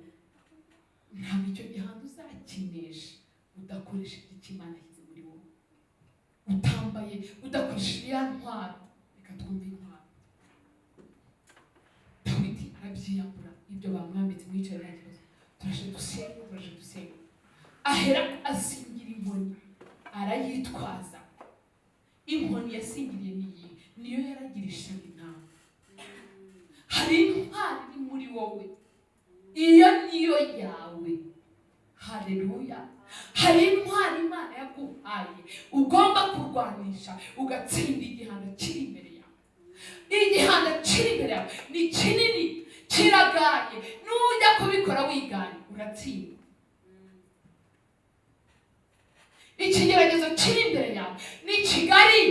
Ntabwo icyo gihanda uzakinesha udakoresheje icyo Imana yashyize muri wowe, utambaye, udakoresheje ya ntwaro. Reka twumve intwaro. Dawidi arabyiyambura ibyo bamwambitse. Mwicaye nta kibazo, turaje dusenga, turaje dusenga. Ahera asingira inkoni, arayitwaza. Inkoni yasingiriye ni iyi, niyo yaragirishaga intama. Hari intwari iri muri wowe, iyo niyo yawe, haleluya. Hari intwari Imana yaguhaye ugomba kurwanisha ugatsinda igihano kiri imbere yawe. Igihano kiri imbere yawe ni kinini, kiragaye. Nujya kubikora wiganye uratsinda. Ikigeragezo kiri imbere yawe ni kigari,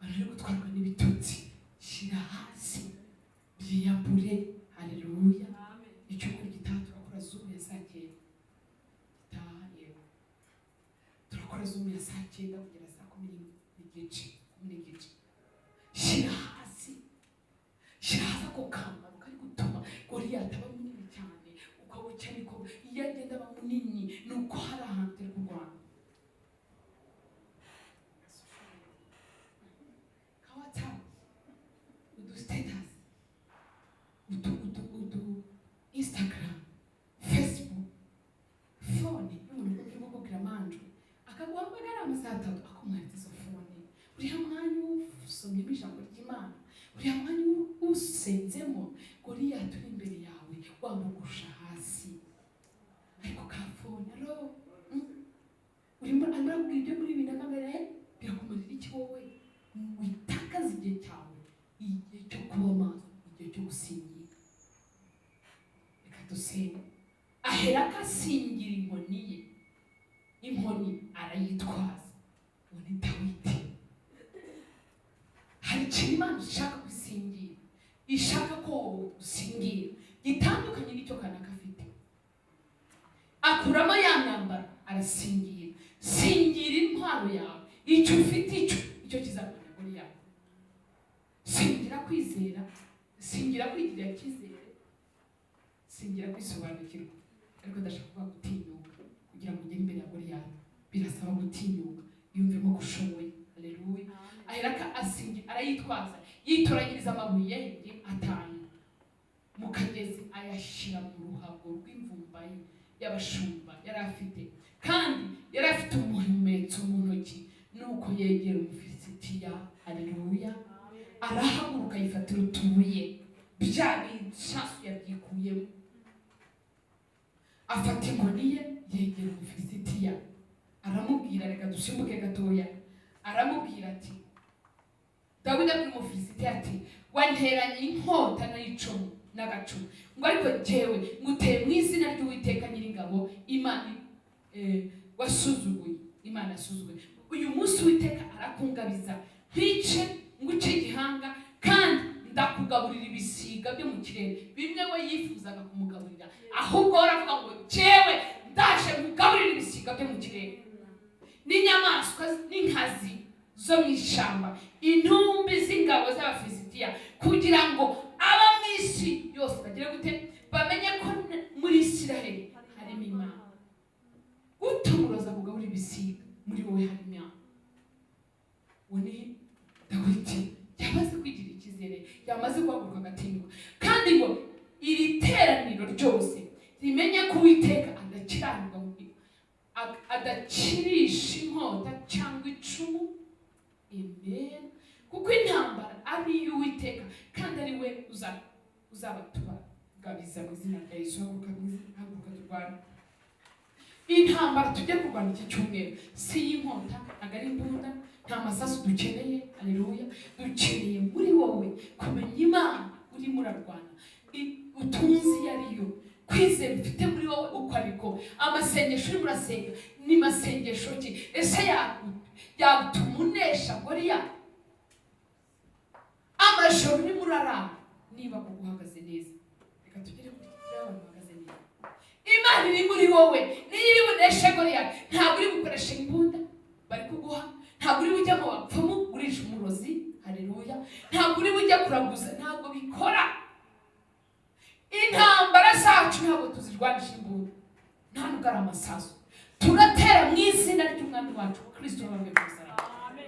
bari gutwarwa n'ibitutsi, shyira hasi, byiyambure, haleluya. Icyumweru gitaha turakora Zoom ya saa 9 gitaha, yego turakora Zoom ya saa 9 kugera saa 10:30, 10:30. Shyira hasi, shyira hasi ako kambaro kari gutuma Goliyati aba munini cyane. Uko bucya niko iyo agenda aba munini, ni uko hari ahantu turi kurwana. Ka WhatsApp, udu status, udu Instagram, Facebook, phone y'umuntu urimo kubwira amanjwe akaguhamagara amasaha 3, akumwaritse izo phone. Uriya mwanya usomyemo ijambo ry'Imana, uriya mwanya usenzemo, Goliyati uri imbere yawe wamugusha hasi. Ariko ka phone, alo, urimo arimo arakubwira ibyo muri bibiri na kangahe, birakumarira iki wowe? Witakaza igihe cyawe, igihe cyo kuba maso, igihe cyo gusingira. Reka dusenge. Ahera akasingira inkoni ye, inkoni arayitwaza. Uwo ni Dawidi. Hari ikintu Imana ishaka gusingira, ishaka ko wowe usingira, gitandukanye n'icyo kanaka afite. Akuramo ya myambaro arasingira. Singira intwaro yawe. Icyo ufite icyo kizarwanya Goliyati. Singira kwizera, singira kwigirira icyizere, singira kwisobanukirwa, ariko ndashaka kuvuga gutinyuka. Kugira ngo ugere imbere ya Goliyati birasaba gutinyuka, yumvemo ko ushoboye. Haleluya. Aheraka asingira, arayitwaza, yitoranyiriza amabuye ye 5 mu kagezi, ayashyira mu ruhago rw'imvumba ye y'abashumba yari afite, kandi yari afite umuhumetso mu ntoki. Nuko yegera Umufilisitiya. Haleluya. Arahaguruka, yifatira utubuye, bya bisasu yabyikuyemo, afata inkoni ye, yegera Umufilisitiya, aramubwira, reka dusimbuke gatoya, aramubwira ati, Dawidi abwira Umufilisitiya ati: "Wanteranye inkota n'icumu n'agacumu, ngo ariko jyewe nguteye mu izina ry'Uwiteka Nyiringabo, Imana wasuzuguye, Imana yasuzuguye. Uyu munsi Uwiteka arakungabiza, nkwice, nguce igihanga, kandi ndakugaburira ibisiga byo mu kirere." Bimwe we yifuzaga kumugaburira, ahubwo we aravuga ngo: "Jyewe ndaje nkugaburira ibisiga byo mu kirere n'inyamaswa n'inkazi zo mu ishyamba, intumbi z'ingabo z'Abafilisitiya, kugira ngo aba mu isi yose bagire gute? Bamenye ko muri Isiraheli harimo Imana." Utumuroza kugaburira ibisiga, muri wowe harimo Imana. Uwo ni Dawidi, yamaze kwigirira icyizere, yamaze guhaguruka agatinyuka. Kandi ngo iri teraniro ryose rimenye ko Uwiteka adakiranirwa, adakirisha inkota cyangwa icumu. Amen. Kuko intambara ari iy'Uwiteka, kandi ari we uzabatubagabiza mu izina rya Yesu. Haguruka mu izina, haguruka turwane intambara. Tujye kurwana iki cyumweru si iy'inkota, ntabwo ari imbunda, nta masasu dukeneye. Haleluya. Dukeneye muri wowe kumenya Imana urimo urarwana, utunze iyo ariyo, kwizera ufite muri wowe uko ariko, amasengesho urimo urasenga ni masengesho ki? Ese yagutuma unesha Goliyati? Amajoro urimo urarara, niba koko uhagaze neza, reka tugere kuri iki, abantu bahagaze neza. Imana iri muri wowe niyo iri buneshe Goliyati. Ntabwo uri bukoreshe imbunda bari kuguha, ntabwo uri bujya mu bapfumu urisha umurozi. Haleluya. Ntabwo uri bujya kuraguza, ntabwo bikora. Intambara zacu ntabwo tuzirwanisha imbunda, nta nubwo ari amasasu. Turatera mu izina ry'Umwami wacu Kristo wabambwe ku musaraba. Abantu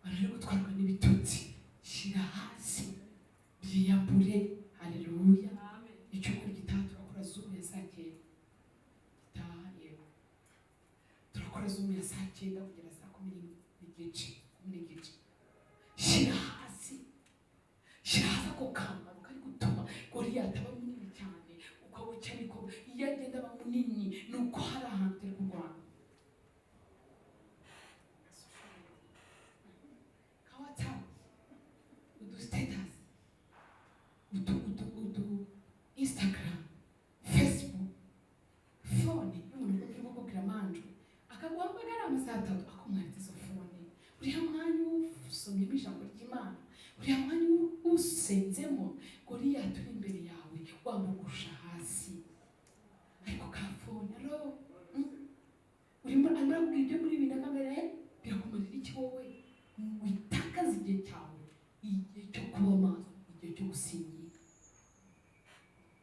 bari gutwarwa n'ibitutsi, shyira hasi, byiyambure. Haleluya. Icyumweru gitaha turakora Zoom ya saa 9. Gitaha, yego, turakora Zoom ya saa 9 kugera saa 10:30, 10:30. Shyira hasi, shyira hasi ako kambaro kari gutuma Goliyati aba munini cyane. Uko bucya niko iyo agenda aba munini, ni uko hari ahantu turi kurwana. Ka WhatsApp, udu status, udu Instagram, Facebook, phone y'umuntu uri kukubwira amanjwe, akaguhamagara amasaha 3, akumwaritse izo phone. Uriya mwanya usomyemo ijambo ry'Imana, uriya mwanya usenzemo, Goliyati uri imbere yawe wamugusha hasi. Ariko ka phone, aro urimo, arimo arakubwira ibyo muri bibiri na kangahe, birakumarira iki wowe? Witakaza igihe cyawe, igihe cyo kuba maso, igihe cyo gusingira.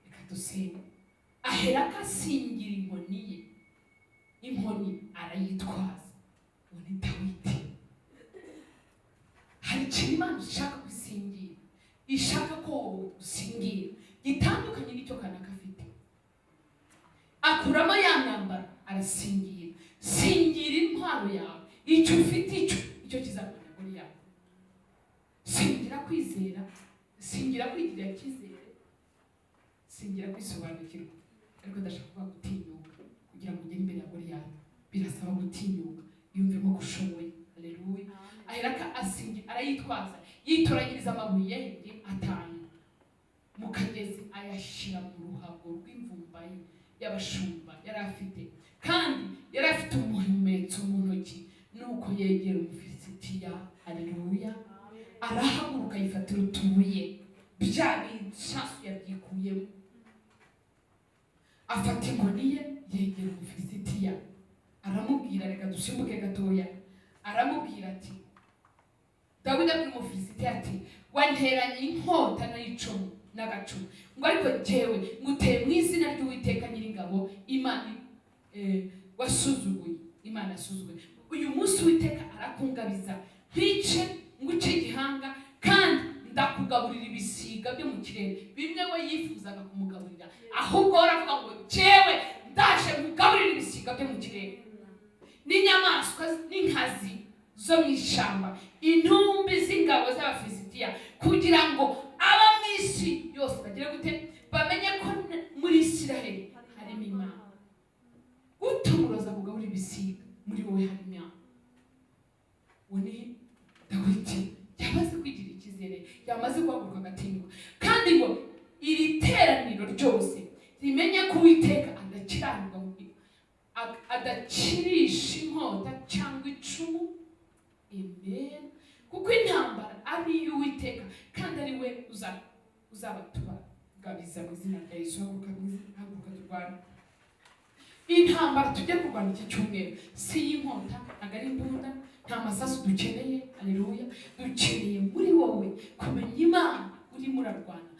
Reka dusenge. Ahera akasingira inkoni ye, inkoni arayitwaza. Uwo ni Dawidi. Hari ikintu Imana ishaka gusingira, ishaka ko wowe usingira, gitandukanye n'icyo kanaka afite. Akuramo ya myambaro, arasingira. Singira intwaro yawe, icyo ufite icyo kizarwanya Goliyati. Singira kwizera, singira kwigirira icyizere, singira kwisobanukirwa, ariko ndashaka kuvuga gutinyuka. Kugira ngo ugere imbere ya Goliyati birasaba gutinyuka, yumvemo ko ushoboye. Haleluya. Aheraka asingira, arayitwaza, yitoranyiriza amabuye ye 5 mu kagezi, ayashyira mu ruhago rw'imvumba ye y'abashumba yari afite, kandi yari afite umuhumetso mu ntoki. Nuko yegera Umufilisitiya. Haleluya. Arahaguruka, yifatira utubuye, bya bisasu yabyikuyemo, afata inkoni ye, yegera Umufilisitiya, aramubwira, reka dusimbuke gatoya, Aramubwira ati, Dawidi abwira Umufilisitiya ati: "Wanteranye inkota n'icumu n'agacumu," ngo "ariko jyewe nguteye mu izina ry'Uwiteka Nyiringabo, Imana wasuzuguye, Imana yasuzuguye. Uyu munsi Uwiteka arakungabiza, nkwice, nguce igihanga, kandi ndakugaburira ibisiga byo mu kirere." Bimwe we yifuzaga kumugaburira, ahubwo we aravuga ngo: "Jyewe ndaje nkugaburira ibisiga byo mu kirere n'inyamaswa n'inkazi zo mu ishyamba, intumbi z'ingabo z'Abafilisitiya, kugira ngo aba mu isi yose bagire gute? Bamenye ko muri Isiraheli harimo Imana." Utumuroza kugaburira ibisiga, muri wowe harimo Imana. Uwo ni Dawidi, yamaze kwigirira icyizere, yamaze guhaguruka agatinyuka. Kandi ngo iri teraniro ryose rimenye ko Uwiteka adakiranirwa, adakirisha inkota cyangwa icumu. Amen. Kuko intambara ari iy'Uwiteka, kandi ari we uzabatubagabiza mu izina rya Yesu. Haguruka mu izina, haguruka turwane intambara. Tujye kurwana iki cyumweru si iy'inkota, ntabwo ari imbunda, nta masasu dukeneye. Aleluya. Dukeneye muri wowe kumenya Imana urimo urarwana,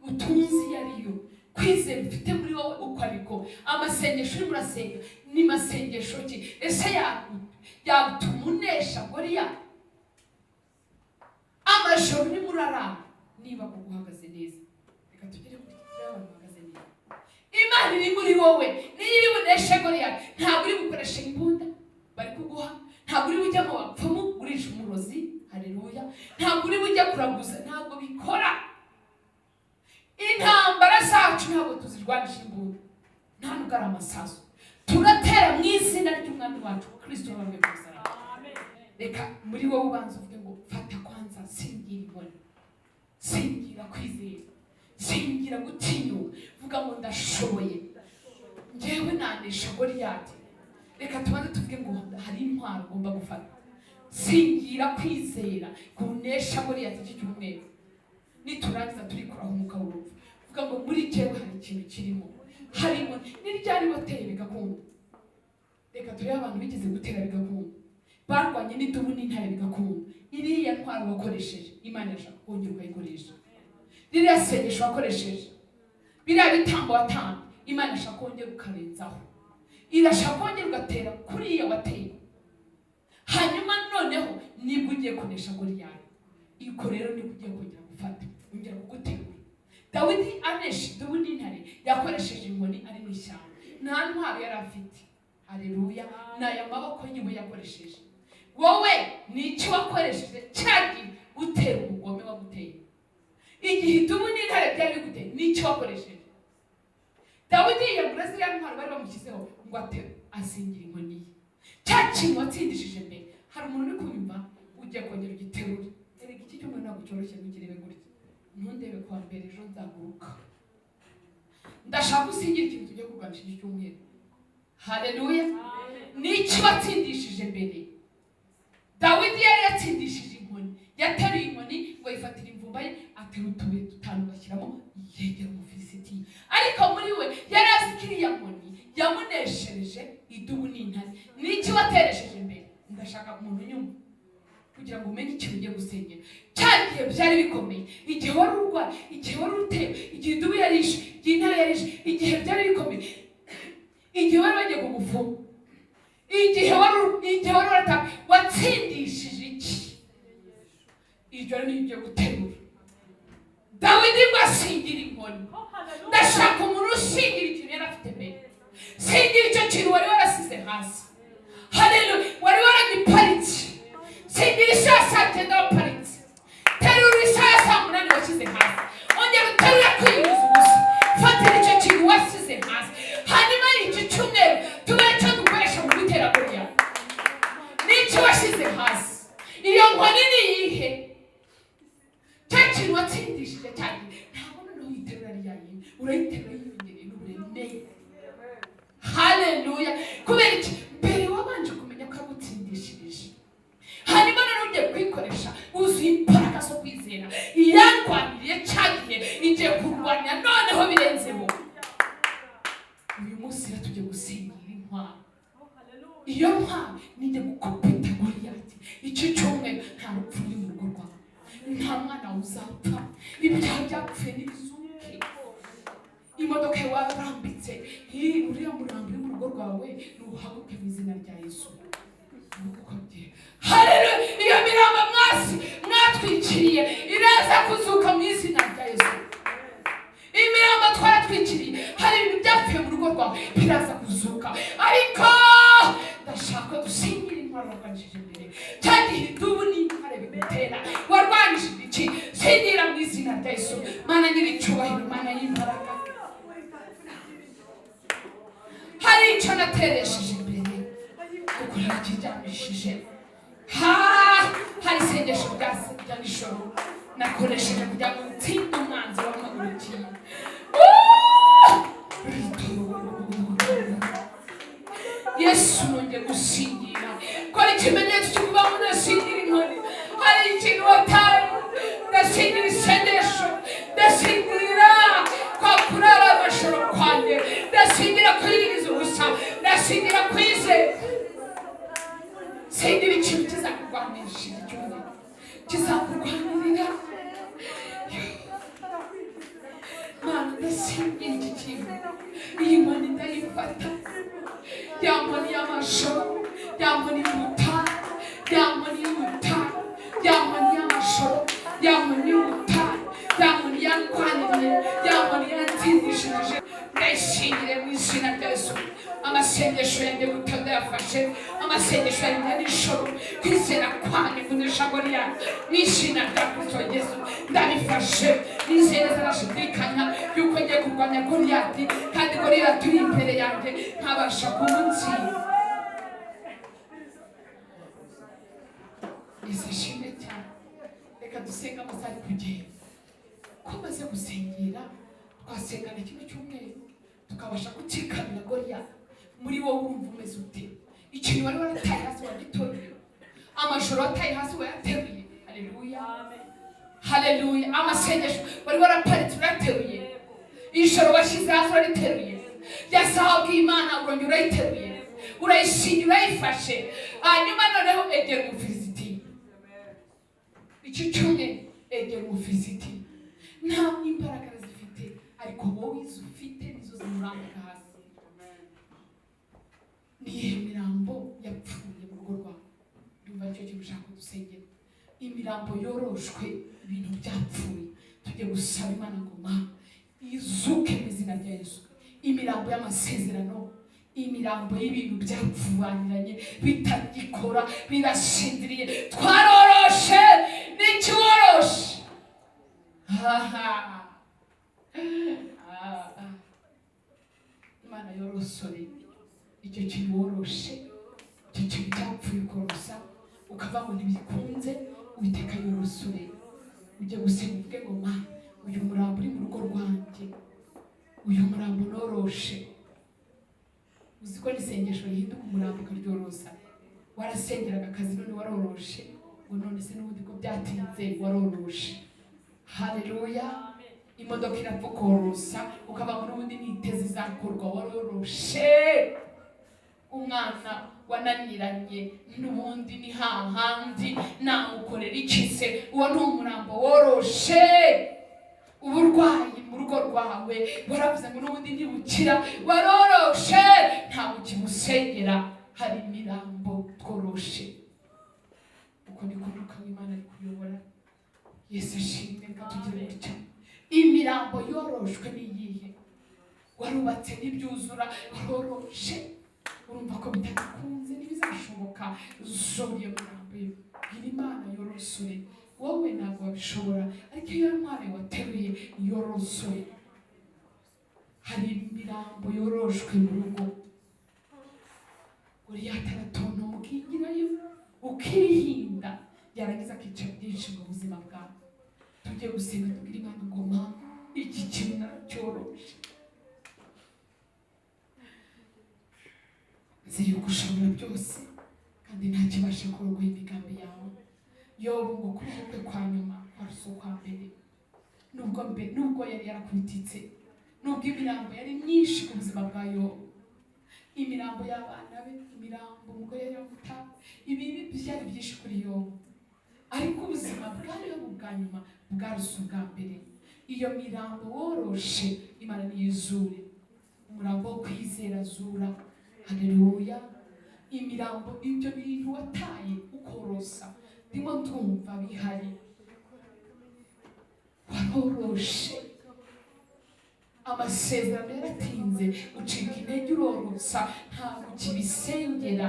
utunze iyo ariyo, kwizera ufite muri wowe uko ariko, amasengesho urimo urasenga ni masengesho ki? Ese yagutuma unesha Goliyati? Amajoro urimo urarara, niba koko uhagaze neza, reka tugere kuri iki, abantu bahagaze neza. Imana iri muri wowe niyo iri buneshe Goliyati. Ntabwo uri bukoreshe imbunda bari kuguha, ntabwo uri bujya mu bapfumu urisha umurozi. Haleluya. Ntabwo uri bujya kuraguza, ntabwo bikora. Intambara zacu ntabwo tuzirwanisha imbunda, nta nubwo ari amasasu. Turatera mu izina ry'Umwami wacu Kirisito wabambwe ku musaraba. Reka muri wowe ubanza uvuge ngo: "Fata kwanza, singira inkoni, singira kwizera, singira gutinyuka." Vuga ngo: "Ndashoboye, njyewe nanesha Goliyati." Reka tubanze tuvuge ngo hari intwaro ugomba gufata. Singira kwizera kunesha Goliyati iki cyumweru. Niturangiza turikuraho umwuka w'urupfu. Vuga ngo: "Muri jyewe hari ikintu kirimo, harimo." Ni ryari wateye bigakunda? Reka turebe abantu bigeze gutera bigakunda, barwanye n'idubu n'intare bigakunda. Iriya ntwaro wakoresheje, Imana irashaka kongera ukayikoresha. Ririya sengesho wakoresheje, biriya bitambo watanze, Imana irashaka kongera ukarenzaho, irashaka kongera ugatera kuriya wateye. Hanyuma noneho nibwo ugiye kunesha Goliyati. Iko rero nibwo ugiye kongera gufata, ongera kuguterura. Dawidi anesha idubu n'intare yakoresheje inkoni ari mu ishyamba, nta ntwaro yari afite. Haleluya. Ni aya maboko yiwe yakoresheje. Wowe ni iki wakoresheje cyagiye utera umugome waguteye? Igihe idubu n'intare byari biguteye, ni iki wakoresheje? Dawidi yiyambura ziriya ntwaro bari bamushyizeho ngo ate asingira inkoni ye. Cya kintu watsindishije mbere, hari umuntu uri kunyumva? Ugiye kongera ugiterure. Erega iki cyumweru ntabwo cyoroshye, ntukirebe gutya, ntundebe kuwa mbere, ejo nzaguruka. Ndashaka usingira ikintu tugiye kurwanisha iki cyumweru. Haleluya. Ni iki watsindishije mbere? Dawidi yari yatsindishije inkoni. Yateruye inkoni ngo yifatire imvumba ye, atera utubuye dutanu bashyiramo, yegera Umufilisitiya. Ariko muri we yari azi ko iriya nkoni yamuneshereje idubu n'intare. Ni iki wateresheje mbere? Ndashaka umuntu unyumva kugira ngo umenye ikintu ugiye gusengera. Cya gihe byari bikomeye, igihe wari urwaye, igihe wari utewe, igihe idubu yarishe, igihe intare yarishe, igihe byari bikomeye, igihe wari bagiye kugufunga, igihe wari warataka, watsindishije iki? Iryo ni ugiye guterura. Dawidi ngo asingira inkoni. Ndashaka umuntu usingira ikintu yari afite mbere. Singira icyo kintu wari warasize hasi. Haleluya. Wari waragiparitse, singira isaha saa 9 waparitse. Terura isaha ya saa 8 washyize hasi, ongera uterure kwiyiriza ubusa. Fatira icyo kintu wasize hasi, hanyuma iki cyumweru tube icyo dukoresha mu gutera Goliyati. N'icyo washyize hasi, iyo nkoni ni iyihe? Cya kintu watsindishije cyane, ntabwo noneho uyiterura ari yayindi, urayiterura yiyongereye n'uburemere. Haleluya. Kubera iki? Mbere wabanje kumenya ko yagutsindishirije, hanyuma noneho ugiye kuyikoresha wuzuye imbaraga zo kwizera. Iyarwaniriye cya gihe igiye kurwanya noneho birenzeho. Uyu munsi rero tugiye gusingira intwaro. Iyo ntwaro nijya gukubita Goliyati. Intwaro warwanishije imbere, cya gihe idubu n'intare bigutera, warwanishije iki? Singira mu izina rya Yesu. Mana nyir'icyubahiro, Mana y'imbaraga, hari icyo nateresheje imbere kuko narakiryamishije. Hari isengesho rya nijoro nakoresheje kugira ngo nsinde umwanzi wampagurukiye. Yesu, nongeye gusingira. Kora ikimenyetso cyo kuba ndasingira inkoni. Hari ikintu wataye, ndasingira isengesho, ndasingira kwa kurara amajoro kwanjye, ndasingira kwiyiriza ubusa, ndasingira kwizera. Singira ikintu kizakurwanisha, icyuma kizakurwanirira. Mana, ndasingira iki kintu, iyi nkoni ndayifata, ya nkoni y'amashoro, ya nkoni y'ubutayu, ya nkoni y'ubutayu, ya nkoni y'amashoro, ya nkoni y'ubutayu, ya nkoni yandwaniriye, ya nkoni yantsindishirije, ndayishingire mu izina rya Yesu. Amasengesho yanjye guta ndayafashe, amasengesho yanjye ya nijoro, kwizera kwanjye kunesha Goliyati mu izina rya Kristo Yesu, ndabifashe. Nizeye neza nashidikanya yuko ngiye kurwanya Goliyati, kandi Goliyati uri imbere yanjye ntabasha kumutsinda. Yesu ashimwe cyane. Reka dusenge, amasaha ari kugenda. Ko maze gusengera, twasengana kimwe cy'umweru tukabasha gutsikamira Goliyati. Muri wowe urumva umeze ute? Ikintu wari warataye hasi wagitoruye, amajoro wataye hasi wayateruye. Haleluya, haleluya. Amasengesho wari waraparitse urayateruye, ijoro washyize hasi urariteruye, ya saha bw'Imana urongera urayiteruye, urayishingira, urayifashe. Hanyuma noneho egera Umufilisitiya. Iki cyumwe egera Umufilisitiya. Nta imbaraga zifite, ariko wowe izo ufite nizo zimurambika hasi. Niyihe mirambo yapfuye mu rugo rwawe? Ndumva aricyo kintu ushaka kudusengera. Imirambo yoroshwe, ibintu byapfuye, tujye gusaba Imana ngo ma izuke mu izina rya Yesu. Imirambo y'amasezerano, imirambo y'ibintu byapfubaniranye bitagikora, birasinziriye, twaroroshe. N'iki woroshe? Haha. Ah, ah. Imana yorosore icyo kintu woroshe, icyo kintu cyapfuye ukorosa ukava ngo ntibikunze. Uwiteka yorosore. Ujye gusenga uvuge ngo: "Ma, uyu murambo uri mu rugo rwanjye, uyu murambo noroshe." Uzi ko n'isengesho rihinduka umurambo ukaryorosa? Warasengeraga akazi, none waroroshe ngo none se n'ubundi ko byatinze, waroroshe. Haleluya. Imodoka irapfa ukorosa, ukaba ngo n'ubundi niteze izakorwa, waroroshe. Umwana wananiranye n'ubundi ni hahandi, nawukorera iki se? Uwo ni umurambo woroshe. Uburwayi mu rugo rwawe waravuze ngo n'ubundi ntibukira, waroroshe, ntabwo ukibusengera. Hari imirambo tworoshe. Uko niko Umwuka w'Imana ari kuyobora. Yesu ashimwe. Reka tugire gutya. Imirambo yoroshwe ni iyihe? Warubatse ntibyuzura, waroroshe, urumva ko bitagikunze, ntibizashoboka. Zora iyo mirambo, bwira Imana yorosore. Wowe ntabwo wabishobora, ariko iyo ntwaro wateruye yorosore. Hari imirambo yoroshwe mu rugo. Goliyati aratontoma ukigirayo ukihinda, yarangiza akica byinshi mu buzima bwawe. Tujye gusenga, tubwire Imana ngo: "Ma, iki kintu naracyoroshe. Nzi yuko ushobora byose kandi nta kibasha kurogoya imigambi yawe." Yobu ngo kubaho kwe kwa nyuma kwaruse ukwa mbere, nubwo yari yarakubititse, nubwo imirambo yari myinshi ku buzima bwa Yobu, imirambo y'abana be, imirambo umugore yari yamutaye, ibibi byari byinshi kuri Yobu, ariko ubuzima bwa Yobu bwa nyuma bwaruse ubwa mbere. Iyo mirambo woroshe, Imana niyizure. Umurambo wo kwizera zura. Haleluya. Imirambo, ibyo bintu wataye ukorosa, ndimo ndumva bihari, waroroshe. Amasezerano yaratinze, ucika intege, urorosa, ntabwo ukibisengera.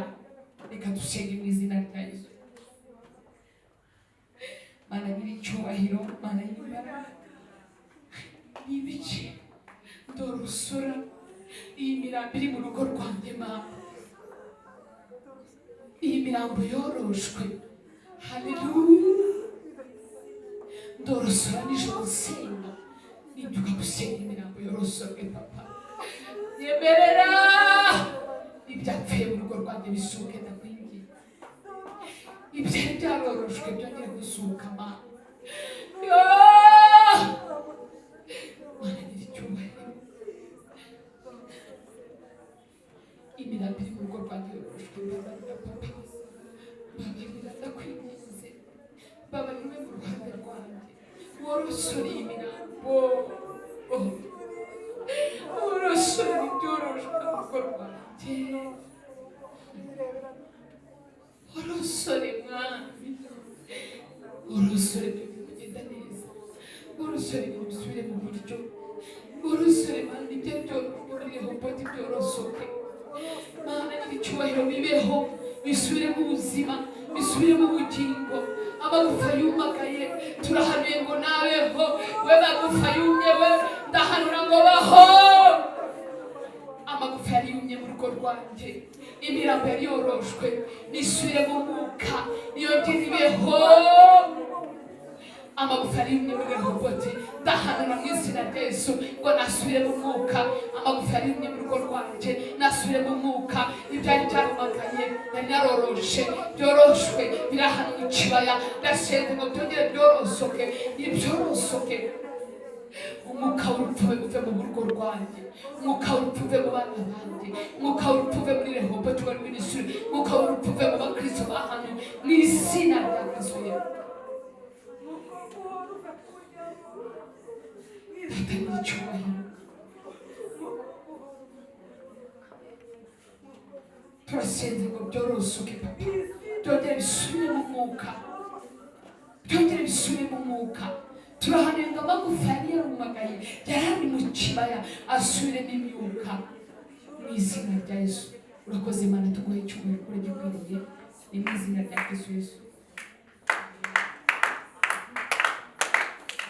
Reka dusenge mu izina rya Yesu. Mana nyiricyubahiro, Mana y'imbaraga, n'ibice ndorosora iyi mirambo iri mu rugo rwanjye Mana, iyi mirambo yoroshwe. Haleluya. Ndorosora nijoro nsenga, nibyuka gusenga imirambo yorosorwe. Papa, nyemerera ibyapfuye mu rugo rwanjye bisuke, ndakwinginze. Ibyari byaroroshwe byongere gusuka, Mana. Yo! Mana nyiricyubahiro, imirambo iri mu rugo rwanjye yoroshwe, mbabarira papa, mbabarira, ndakwinginze, mbabarira ube mu ruhande rwanjye, worosore iyi mirambo, worosore ibyoroshwe mu rugo rwanjye, worosore Mwami, worosore ibintu kugenda neza, worosore ibintu bisubire mu buryo, worosore Mana ibyari byoroshwe muri Rehoboti byorosoke. Mana nyiricyubahiro, bibeho, bisubire mu buzima, bisubire mu bugingo. Amagufa yumagaye turahanuye ngo nabeho, we magufa yumye we, ndahanura ngo baho. Amagufa yari yumye mu rugo rwanjye, imirambo yari yoroshwe, nisubire mu mwuka, niyongere ibeho. Amagufa yari yumye muri Rehoboti, ndahanura mu izina rya Yesu ngo nasubire mu mwuka. Amagufa yari yumye mu rugo rwanjye nasubire mu mwuka. Ibyari byarumagaye nari naroroshe byoroshwe biri ahantu mu kibaya, ndasenze ngo byongere byorosoke, nibyorosoke. Umwuka w'urupfu uve mu rugo rwanjye, umwuka w'urupfu uve mu bana banjye, umwuka w'urupfu uve muri Rehoboti wari minisitiri, umwuka w'urupfu uve mu bakristo ba hano mu izina rya Kristo Yesu. Data nyiricyubahiro, turasenze ngo byorosoke papa, byongere bisubire mu mwuka, byongere bisubire mu mwuka. Turahanuye ngo amagufa yari yarumagaye, yari ari mu kibaya, asubiremo imyuka mu izina rya Yesu. Urakoze Mana, tuguhe icyubahiro kuri gikwiriye, ni mu izina rya Kristo Yesu.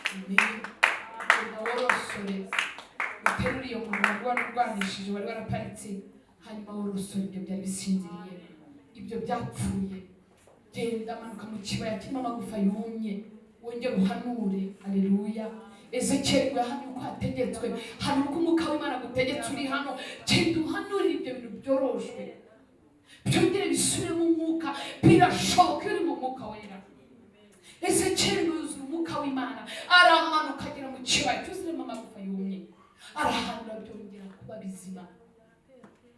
Amen. Genda worosore, uterure iyo nkoni wari wararwanishije, wari waraparitse, hanyuma worosore ibyo byari bisinziriye, ibyo byapfuye. Genda manuka mu kibaya kirimo amagufa yumye, wongere uhanure. Haleluya. Ezekiyeli ngo yahanuye uko ategetswe, hanura uko umwuka w'Imana agutegetse uri hano. Genda uhanurire ibyo bintu byoroshwe, byongere bisubire mu mwuka. Birashoboka iyo uri mu mwuka wera. Ezekiyeli yuzuye umwuka w'Imana, aramanuka agera mu kibaya cyuzuyemo amagufa yumye, arahanura byongera kuba bizima,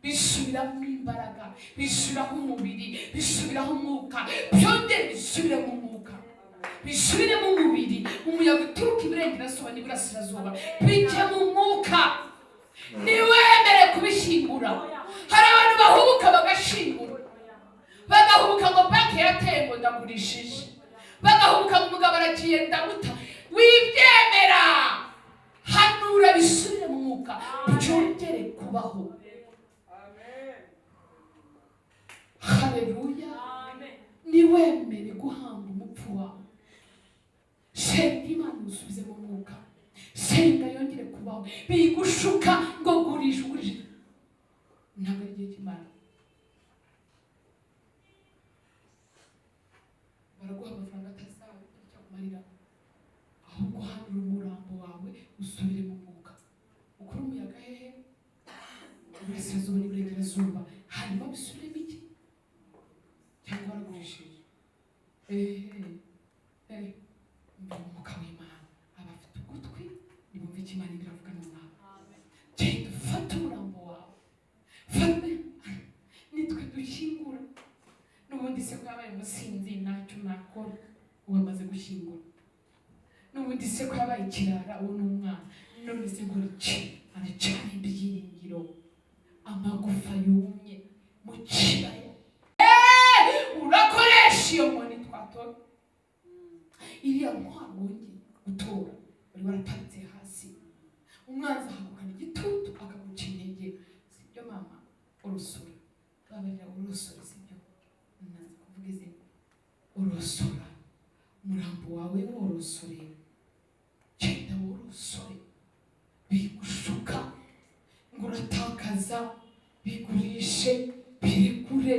bisubiramo imbaraga, bisubiraho umubiri, bisubiraho umwuka, byongere bisubire mu mwuka, bisubire mu mubiri. Umuyaga uturuka iburengerazuba n'iburasirazuba bijye mu mwuka. Ntiwemere kubishyingura. Hari abantu bahubuka bagashingura, bagahubuka ngo banki yateye ngo ndagurishije, bagahubuka ngo umugabo aragiye ndamuta. Wibyemera, hanura bisubire mu mwuka, byongere kubaho. Haleluya. Niwemere guhamba umupfu wawe. Senga Imana usubize mu mwuka, senga yongere kubaho. Bigushuka ngo gurisha, ugurishe, ntabwo ari igihe cy'Imana. Baraguha amafaranga atazakumarira, ahubwo hanura umurambo wawe usubire mu mwuka. Ukure umuyaga hehe? Iburasirazuba n'iburengerazuba, hanyuma bisubiremo iki? Cyangwa waragurishije? Umwuka w'Imana abafite ugutwi nibumve icyo Imana iravuga n'umwami. Genda ufate umurambo wawe, fate, nitwe dushyingura. N'ubundi se ko yabaye umusinzi ntacyo nakora, uwo amaze gushyingura. N'ubundi se ko yabaye ikirara, uwo ni umwana. None se nkora iki? Aracana ibyiringiro, amagufa yumye mu kibaya. Urakoresha iyo nkoni twatora, iriya ntwaro wongeye gutora wari waraparitse hasi. Umwanzi ahagukana igitutu akaguca intege. Sibyo mama? Urusura, babarira urusura, sibyo? Worosora umurambo wawe, worosore, genda worosore. Bigushuka ngo uratakaza, bigurishe, birekure.